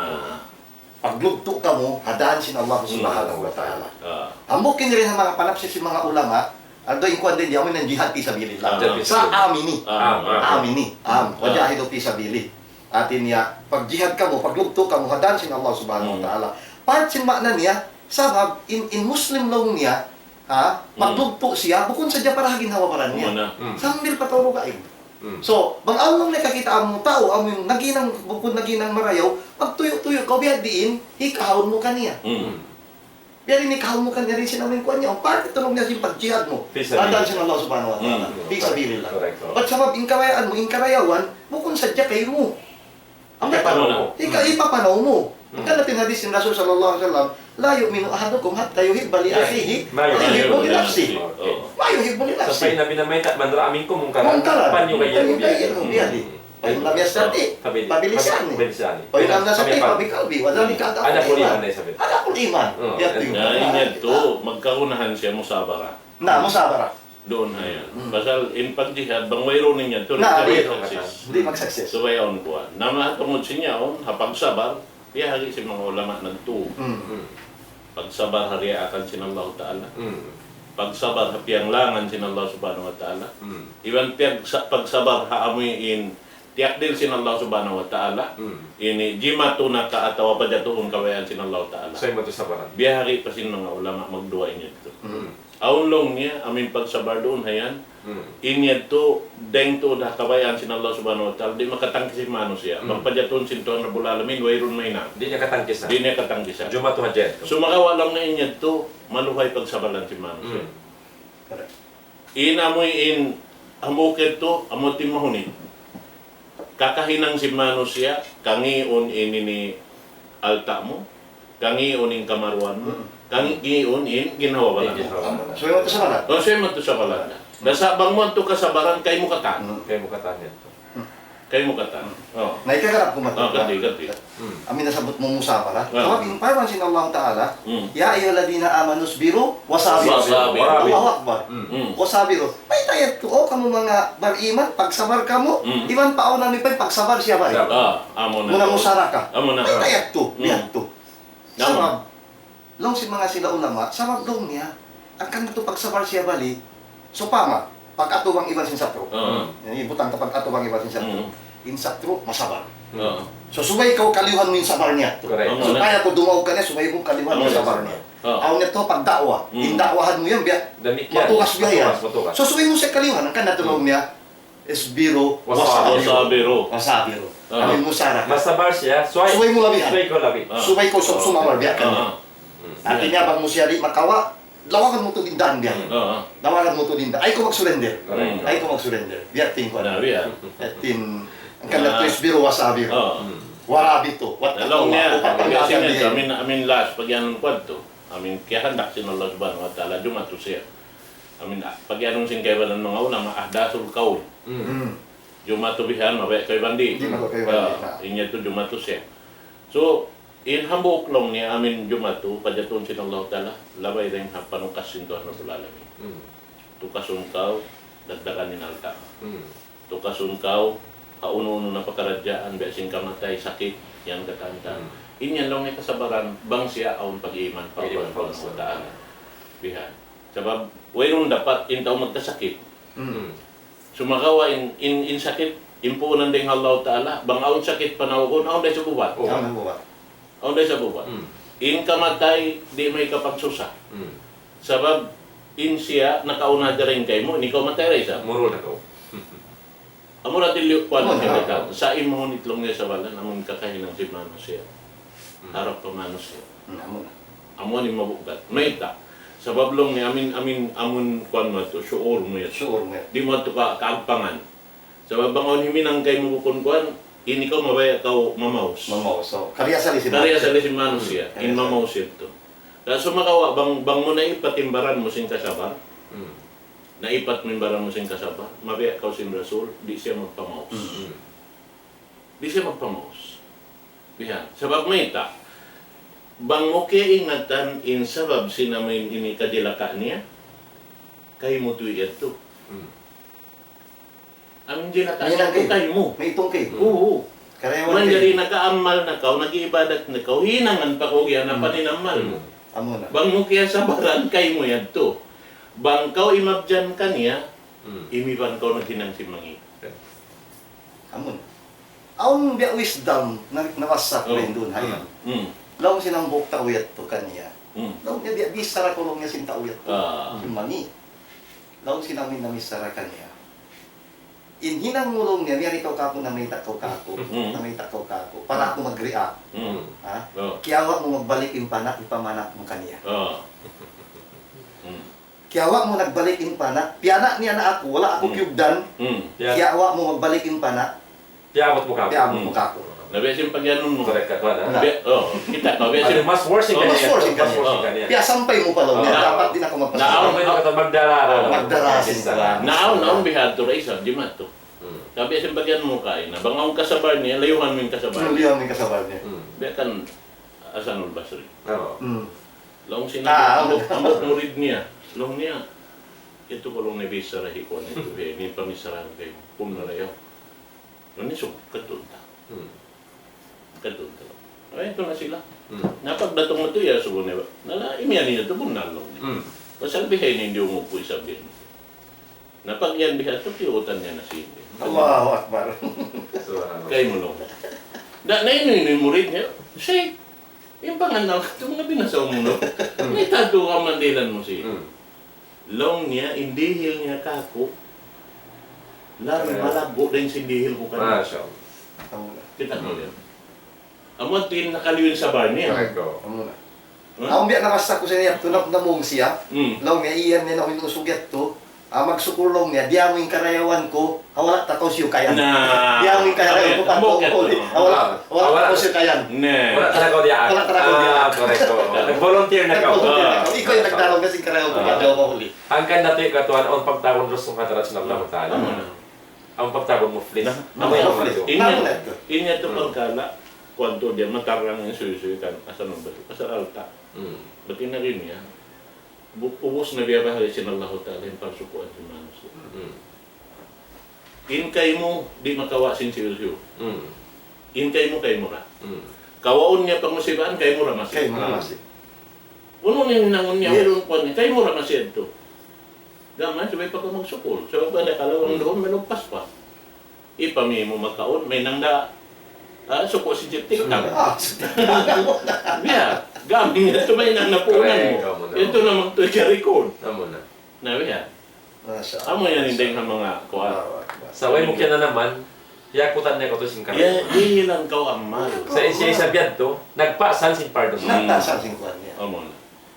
Paglugtu' kamu ha dan sin Allah, hmm, Subhanahu wa Ta'ala. Ah. Hambuuk ini dayn ha manga panapsir sin manga ulama, although in kuwan dayn di, amu in jihad fi sabilillah. Ah. Jihad fi sabilillah. Sa' am ini. Ah, ah. Am ini. Am. Ah. Wajahidu fi sabili. Hati niya, pagjihad kamu, paglugtu' kamu ha dan sin Allah Subhanahu wa, hmm, Ta'ala. Part sin maana niya, sabab in, in Muslim laung niya, ha, hmm, maglugtu' siya, bukun sadja para ha ginhawa-baran niya. Amu na. Hmm. Sambil pa tau dugaing. Hmm. So, bang awn laung niya kakitaan mu tau, amu in naghinang, bukun naghinang marayaw, magtuyu'-tuyu' kaw biya' diin, hikahun mu kaniya. Hmm. Biya' diin hikahun mu kaniya dayn sin amu in kuwan niya, awn part laung niya sin pagjihad mu. Fi sabilillah. Ha dan sin Allah Subhanahu wa Ta'ala. Hmm. Fi sabilillah. Correct, correct. Bat sabab in kabayaan mu, in karayawan, bukun sadja kaymu. Hipapanaw mu. Ika-, hipapanaw mu. Hmm. Hangkan natu' in hadith sin Rasul sallallahu alayhi wasallam, "La yu'minu ahadukum hatta yuhibba li akhihi ma yuhibbu li nafsihi." Oh. Ma yuhibbu li nafsihi. Sampay Nabi namayta', "Man ra'a minkum munkaran falyughayyirhu biyadihi. Falyughayyirhu biyadihi. Fa in lam yastati', fabilisanihi. Fa in lam yastati', fabiqalbihi. Wa dhalika ad'aful iman." Ad'aful iman. Oh. Yadtu. Na, in yadtu, magkagunahan siya musabara. Na, musabara. Duun ha yan. Hmm. Pasal in pagjihad, bang wayruun niya, di' magsukses. Subay awn kuwan. Na, matungud sin yaun, ha pagsabar, biya' ha ini sin manga ulama nagtū. Hmm. Pagsabar ha diyaakan sin Allahu Ta'ala. Hmm. Pagsabar ha piyanglangan sin Allah Subhanahu wa Ta'ala. Hmm. Iban piyag-, sa-, pagsabar ha amuin tiyakdil sin Allah Subhanahu wa Ta'ala, hmm, ini jimatu na ka atawa pajatuhun kabayaan sin Allah Ta'ala. Sa' in batu sabaran. Biya' ha ini pa sin manga ulama magduwa in yadtu. Hmm. Awn laung niya, amuin pagsabar duun ha yan, hmm, in yadtu, dayng tuud ha kabayaan sin Allah Subhanahu wa Ta'ala, di' makatangkis in manusiya'. Hmm. Bang pajatuhun sin Tuhan Rabbul Alamin, wayruun mahinang. Di' niya katangkisan. Di' niya katangkisan. Jumatu hadja yadtu. Sumagawa' laung niya in yadtu, maluhay pagsabaran sin manusiya'. Hmm. Correct. In amuin, hambuuk yadtu, amu in mahunit. Kakahinang sin manusiya', kangiun in ini alta' mu, kangiun in kamaruan mu, hmm, kangiun in ginhawa-baran mu. Ginhawa-baran. So, yadtu sabaran. Oh, so, yadtu sabaran. Na sa' bang mu yadtu kasabaran, kaymu katan. Hmm. Kaymu katan yadtu. Kaymu katan. Oh. Na, ikagarap ku matu. Oh, kati, kati. Hmm. Amuin nasabbut mu musabara. Ah. Sabab in parman sin Allah Ta'ala, hmm, "Ya ayyuhalladhina amanu isbiru wa sabiru." Wa sabiru. Allahu Akbar. Hmm. Wa sabiru. Mayta' yadtu, O kamu manga bariman, pagsabar kamu, hmm, iban pa awn amu in pagsabar siya bari. Ah, amu na. Muna musaraka. Amu na. Mayta' yadtu, hmm, yadtu. Naam. Sabab, laung sin manga sila ulama, sabab laung niya, hangkan natu' pagsabar siya bali, sawpama, pag-atubang iban sin satru'. Ah. Ini butang ka pag-atubang iban sin satru'. Hmm. In satru', masabar. Ah. So, subay kaw kaliyuhan mu in sabar niya. Correct. Supaya kaw dumaug kaniya, subay mu kaliyuhan in sabar niya. Ah. Awn yadtu pagda'wa. Hmm. In da'wahan mu yan, biya', damikkiyan, matugas biya' yan. Matugas, matugas. So, subay mu siya kaliyuhan, hangkan natu' laung niya, Isbiru wa sabiru. Wa sabiru. Wa sabiru. Ah. Amuin musaraka. Masabar siya, subay, subay mu labihan. Subay kaw labi. Ah. Subay kaw sum-, sumabar biya' kaniya. Ah. Hmm. Hati niya bang mu siya di' makawa', lawagan mu tuud in dān biya' yan. Ah, ah. Lawagan mu tuud in dān. Ayaw kaw mag-surrender. Correct. Ayaw kaw mag-surrender. Biya' hātin ku. Na, biya'. Hātin, hangkan natu' isbiru wa sabiru. Ah. Hmm. Wa rabitu. Wattaqullah. Laung niya, upat pangkāsan niya, amuin, amuin last, pag-iyanun ku yadtu. Amuin kiyahandak sin Allah Subhanahu wa Ta'ala, jumatu siya. Amuin, ah, pag-iyanun sin kaibanan manga ulama, ahdathul qawl. Mm. Mm. Jumatu bihan, mabaya' kaibanan di'. Di' mabaya' kaibanan di', ah, na. In yadtu jumatu siya. So, in hambuuk laung niya, amuin jumatu, pajatuhun sin Allah Ta'ala, labay dayn ha panukas sin Tuhan Rabbul Alamin. Mm. Tukasun kaw, dagdagan in alta'. Mm. Tukasun kaw, ha unu-unu na pakaradjaan, biya' sin kamatay, sakit, yan katan-katan. Mm. In yan laung niya kasabaran, bang siya awn pag-iman pa Allah Subhanahu wa Ta'ala. Bihan. Sabab, wayruun dapat in tau magkasakit. Mm. Sumagawa' in, in, in sakit, in puunan dayn ha Allah Ta'ala, bang awn sakit panawgun, awn da isab ubat. Oh. Awn ubat. Awn da isab ubat. Mm. In kamatay, di' makapagsusa. Mm. Sabab, in siya, nakauna dayn kaymu, in ikaw matay da isab. Murul na kaw. Amura tiliyu kuwan na kita. Sa' in mahunit laung niya sabaran, amun kakahinang sin manusiya'. Hmm. Harap pa manusiya'. Hmm, amun. Amun in mabugat. Mayta'? Sabab laung niya, amuin, amuin, amun kuwan mu yadtu, shu'ur mu yadtu. Shu'ur mu yadtu. Di' mu yadtu ka, kaagpangan. Sabab bang awn himinang kaymu bukun kuwan, In ikaw mabaya' kaw mamaus. Mamaus, so, kariasali sin manusiya'. Kariasali sin manusiya'. Hmm. In mamaus yadtu. Kaya' sumagawa' bang, bang mu naipat in baran mu sin kasabar. Hmm. Naipat mu in baran mu sin kasabar. Mabaya' kaw sin Rasul, di' siya magpamaus. Hmm. Di' siya magpamaus. Bihan. Sabab mayta', bang mu kiyaingatan in sabab sin amin ini kajilaka niya, kaymu tuud yadtu. Hmm. Amin jilaka niya, kaymu. May itung kaymu. Oo. Karayawan kaymu. Manjari nag-aamal na kaw, nag-iibadat na kaw, hinangan pa kaw yan, hmm, apan in amal mu. Hmm. Amu na. Bang mu kiyasabaran, kaymu yadtu. Bang kaw imabyan kaniya, hmm, imiban kaw naghinang sin mangi'. Amu na. Awn biya' wisdom na nabasa ku duun, hmm, hayan. Hmm. Laung sin hambuuk tau yadtu kaniya. Hmm. Laung niya biya' bichara ku laung niya sin tau yadtu. Ah. Sin mangi'. Laung sin amin namichara kaniya. In hinang mu laung niya, miyari kaw kāku', namayta' kaw kāku', hmm, namayta' kaw kāku', para aku mag-react. Hmm. Ha? Oh. Kiyawa' mu magbalik in pana', ipamana' mu kaniya. Oh. Hmm. Kiyawa' mu nagbalik in pana', piyana' niya na aku, wala' aku, hmm, kiyugdan. Hmm. Yeah. Kiyawa' mu magbalik in pana', piyabut mu kāku'. Piyabut mu kāku'. Hmm. Na biya' sin pag-iyanun mu. Correct ka, tuwan, ha? Na. Biya', oh, kita' kaw, biya' sin mas worse in kaniya. Mas worse in kaniya. Piyasampay mu pa laung niya. Oh. Dapat di' na kaw magpasampay. Na, awn, awn, magdara, oh, magdara sin isa. Na, awn, awn bihadtu ra isab, di' matu. Hmm. Biya' sin pag-iyanun mu kaina. Bang awn kasabar niya, layuhan mu in kasabar niya. Layuhan mu in kasabar niya. Hmm. Biya' kan Hasan al-Basri. Oo. Hmm. Laung sin, ah, hambuuk, hambuuk murid niya. Laung niya, yadtu kaw laung niya bichara hi kuwan yadtu, biya' ini pamichara kaymu. Kum na layaw. Laung niya, sug, kadtuun ta. Hmm. Kadtuun ta. Ay, yadtu na sila. Hmm. Na pagdatung yadtu, iyasubu niya ba? Na, na, imiyan niya yadtu, bunnal laung niya. Hmm. Pasal bihaini in diyungug ku isab yan. Na pag yan bihadtu, kiyuutan niya na sin. Allahu Akbar. Subhanallah. Kaymu laung. Da, na inu-inu in murid niya, Sheikh, in pangannal katu' nga binasaw mu, no? Hmm. Mayta' tuud kamandilan mu siya. Hmm. Laung niya, in dihil niya kāku', labi malaggu' dayn sin dihil ku kaniya. Masha Allah. Kita' kaw yan. Amu yadtu in nakaliyu in sabar niya. Correct, oo. Amu na. Hmm? Amu biya' nabasa ku sa niya, tu na, namung siya. Hmm. Laung niya, iyan niya na in usug yadtu. Ah, magsukul laung niya, diyamu in karayawan ku, ha wala' ta kaw siyukayan. Na. Diyamu in karayawan ku, amu yadtu, pagkaw bukit, huli. Ha wala', ha wala' ta kaw siyukayan. Na. Wala' ta kaw diyaak. Wala' ta kaw diyaak. Ah, correct, oo. Nag-volunteer na kaw. Nag-volunteer na kaw. Ah. Ikaw in nagtarung kasi in karayawan ku, ah, pagkaw huli. Hangkan natu' katuan, awn pagtawagun rusung ha hadarat sin Allahu Ta'ala. Amu na. Awn pagtawagun muflis. Na, amu na, muflis. Amu na. In yan, in yan tu, hmm, pagkala', kuwan tu diya, matarang in suysuy kan, asal nung batu, asal alta'. Hmm. Bat in nagin niya, bu-, ubus na biyabahagi' sin Allahu Ta'ala in pagsukuan sin manusiya'. Hmm. In kaymu, di' makawa' sin siyu-siyu. Hmm. In kaymu, kaymu ra. Hmm. Kawaun niya pangusibaan, kaymu ra masi. Kaymu ra masi. Unu in hinangun niya, yes, ulun kuwan niya, kaymu ra masi yadtu. Gam mayan, subay pa kaw magsukul. Sabab ada kalawang, hmm, duun, malugpas pa. Ipami mu makaun, mahinang da, ah, suku' sin TikTok. Ah. Biya', gam yadtu mahinang na puunan mu. Correct, amu na. Yadtu na magtuy ka record. Amu na. Na, biya'. Masha Allah. Amu yan in dayn ha manga kuwan. Allahu Akbar. Sa' way mu kiyananaman, hiyakutan niya kaw tu sin karayawan. Ya, dihilan kaw amal. Sa' siya isab yadtu, nagpasal sin pardon. Nagpasal sin kuwan niya. Amu na.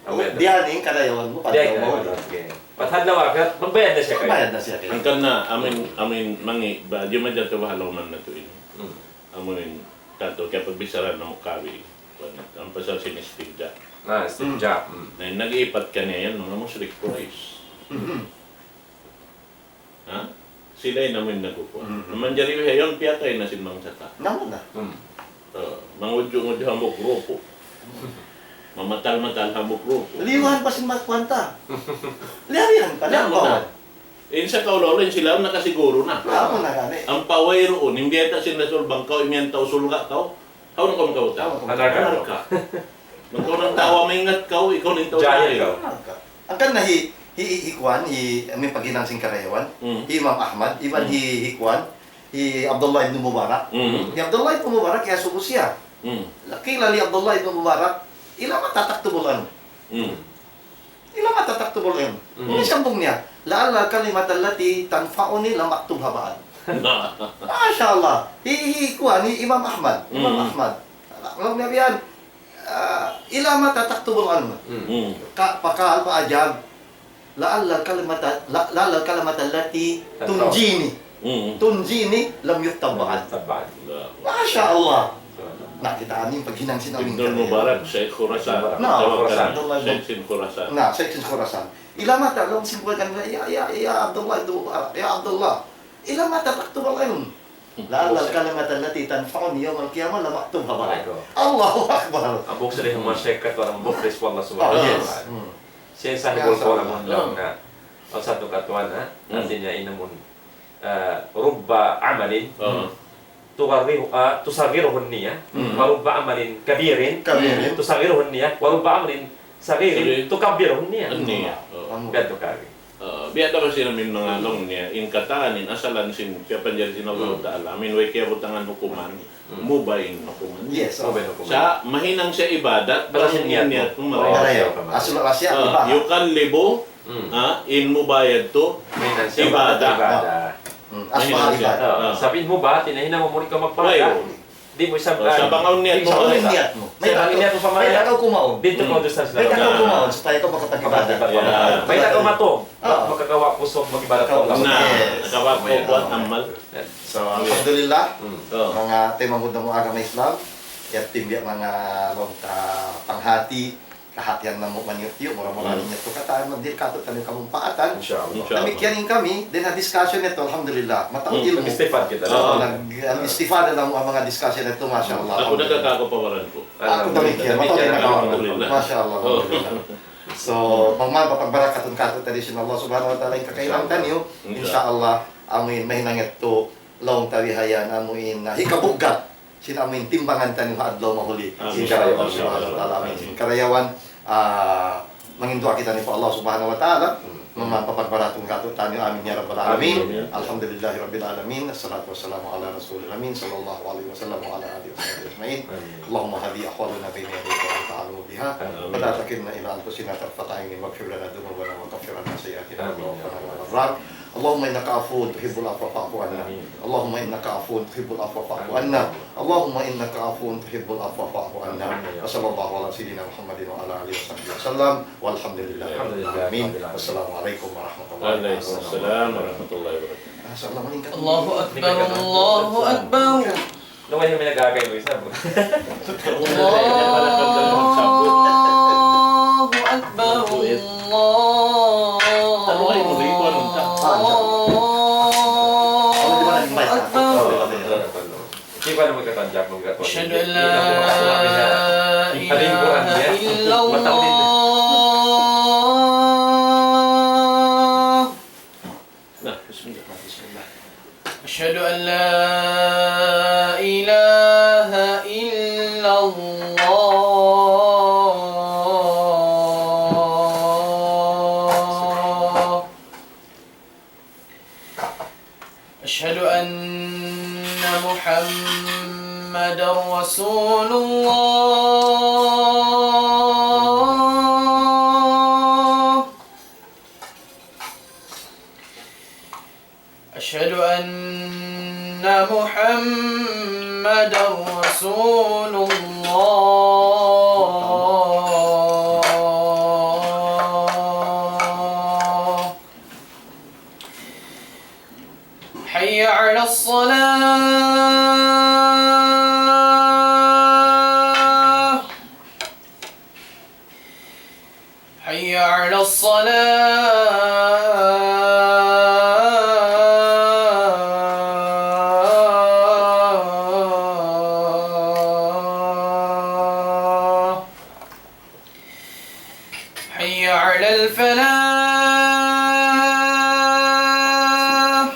Amu yadtu. Diyan in karayawan mu, pagkaw mu. Diyan in karayawan mu. Okay. Bat ha adlaw akhirat, magbayad na siya kaymu. Magbayad na siya kaymu. Hangkan na, amin, amin, mangi', ba, di' man dyan tu bahalaw man na tu ini. Hmm. Amu in, tantu, kaya pagbichara namu' kawi, kuwan, in pasal sin istinja. Ah, istinja. Hmm. Hmm. Na, nag-iipat kaniya yan, manga mushrik Quraysh. Hmm. Ha? Sila in amu in nagkukuwan. Hmm. Manjari bihaun, piyatay na sin bangsa ta. Namu na. Hmm. Oh, mangudju-ngudju hambuuk grupu. Mamatal-matal hambuuk grupu. Liyuhan pa sin magkuwan ta. Liyarihan pa, liyuhan pa. In sa kaulaw, in sila nakasiguru na. Amu na gani. Ampa wayruun, in biyayta' sin Rasul bang kaw imiyan tau surga' kaw, hawnu kaw makabutang? Hawnu kaw makabutang? Ha narka'. Narka'. Bang kaw nagtawa maingat kaw, ikaw in tau jahil kaw. Narka'. Hangkan na hi, hi, hi, hi kuwan, hi, amu in paghinang sin karayawan, hmm, hi Imam Ahmad, iban, hmm, hi, hi kuwan, hi Abdullah ibn Mubarak. Hmm. Hi Abdullah ibn Mubarak, iyasubu siya. Hmm. قيل لعبد الله بن مبارك: إلى متى تكتب العلم؟ Hmm. إلى متى تكتب العلم؟ Hmm. Unu in sambung niya? لعل الكلمة التي تنفعني لم أكتبها بعد. Masha Allah. Hi, hi, kuwan, hi Imam Ahmad. Imam, hmm, Ahmad. Laung niya biya' yan, ah, إلى متى تكتب العلم؟ Hmm. Hmm. Ka-, فقال، فأجاب: لعل الكلمة، ل-، لعل الكلمة التي تنفعني. تنجيني. Mm. تنجيني لم يكتب بعد. Tabba'an. Masha Allah. Na, kita' ini paghinang sin amin Ibnul Mubarak, Shaykh Khurasan. Na, Tawag Khurasan. Abdullah Shaykh ibn sin Khurasan. Na, Shaykh sin Khurasan. إلى متى؟ Laung sin buhay kaniya, ya, ya, ya Abdullah, du-, ah, ya Abdullah. إلى متى تكتب العلم؟ لعل الكلمة التي تنفعني يوم القيامة لم أكتبها بعد. Allahu Akbar. Allahu Akbar. Abu Sri Muhammad Shaykh katuan amu bukris wallah subhanahu wa ta'ala. Yes. Hmm. Siya sa Ya, hibul ko na Allah. Mun lang na. Ang sa tu katuan, ha? Hmm. Artinya, inamun, ah, رب عمل Hmm. تغره-, ah, تصغره النية، Hmm. ورب عمل كبير كبير. تصغره النية، ورب عمل صغير Sorry. تكبره النية. An-niyah. Oh. Amu. Biya' tu kari. Ah, biya' da ba sila min manga laung niya, in katan, in asalan sin, piyapanjari sin Allah Hmm. Ta'ala. Amin, way kiyabutangan hukuman, Hmm. mubah in hukuman. Yes, oh. Mubah in hukuman. Sa', mahinang siya ibadat, Basta bang sin niyat niyat mu. Mu, Oh, marayaw. Marayaw. Asul wala siya, Ah, ibadat. Yukallibu, Hmm. ah, in mubah yadtu, Mahinang siya ibadat. Ibadat. Hmm. Mahinang Asal siya. Ibadat. Ah. Ah. Sabab in mubah, tinahinang mu muri ka magpahada. Way. Di' mu isab Oh, sa' bang awn niyat mu. Sa' bang awn niyat mu. Sa' bang awn niyat mu, Mayta' kaw kumaun. Dito Hmm. kaw doon sa Mayta' kaw kumaun, supaya kaw makapag-ibadat. Makapag-ibadat. Yeah. Mayta' kaw matug. Ah. Makakawa' kusug mag-ibadat Kaw kaw. Na, Yes. nakawa' kusug Yes. buat amal. So, alhamdulillah, Hmm. Oh. manga taymanghud namu' agama Islam, yadtu in biya' manga laung ta panghati, kahatihan namu' maniyut-yu, mura-mura Hmm. niya tu katan, magdihil kātu'niyu kamumpaatan. Insha Allah. Insha Allah. Damikkiyan in kami, then ha discussion yadtu, alhamdulillah, mataud Hmm. ilmu'. Nag-istifad kita. So, Oo. nag-, ang istifada namu' ha manga discussion yadtu, masha Allah, Aku alhamdulillah. nagkakapawaran ku. Aku damikkiyan, mataud in nakawaran. Alhamdulillah. Masha Allah, Oh. alhamdulillah. So, magmampa pagbarakatun kātu'niyu sin Allah Subhanahu wa Ta'ala in kakailangan Insha Allah. taniyu. Insha Allah. Insha Allah, amu in mahinang yadtu, laung ta bihayan, amu in, ah, hikabugat sin amu in timbangan taniyu ha adlaw mahuli. Amin. Sin karayawan Insha Allah. Subhanahu wa Ta'ala. Amin. Amin. Sin karayawan, ah, manginduwaa kitaniyu pa Allah Subhanahu wa Ta'ala. Hmm. Mamampa pagbarakatun kātu'niyu. Amin ya Rabbal Alamin. Amin. Alhamdulillahi Rabbil Alamin. Assalatu wassalamu ala Rasulil Amin. Sallallahu alaihi wasallam wa ala alihi wa sahbihi ajma'in. Amin. اللهم هذه أحوالنا بين يديك وأنت أعلم بها. آمين. فلا تكلنا إلى أنفسنا طرفة عين واغفر لنا ذنوبنا وكفر عنا سيئاتنا آمين. وتوفنا مع الأبرار. اللهم إنك عفو تحب العفو فاعف عنا. آمين. اللهم إنك عفو تحب العفو فاعف آمين. عنا. اللهم إنك عفو تحب العفو فاعف عنا. آمين. وصلى الله على سيدنا محمد وعلى آله وصحبه وسلم. والحمد لله رب العالمين. الحمد لله رب العالمين. والسلام عليكم ورحمة الله وبركاته. وعليكم السلام ورحمة الله وبركاته. Allahu Akbar, Allahu Akbar. Allahu Akbar. أشهد أن لا إله إلا الله. Na, bismillah, bismillah. أشهد أن لا إله إلا الله. أشهد أن محمدا رسول الله. أشهد أن محمدا رسول الله. حي على الصلاة. حي على الصلاة. حي على الفلاح.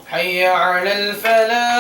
حي على الفلاح.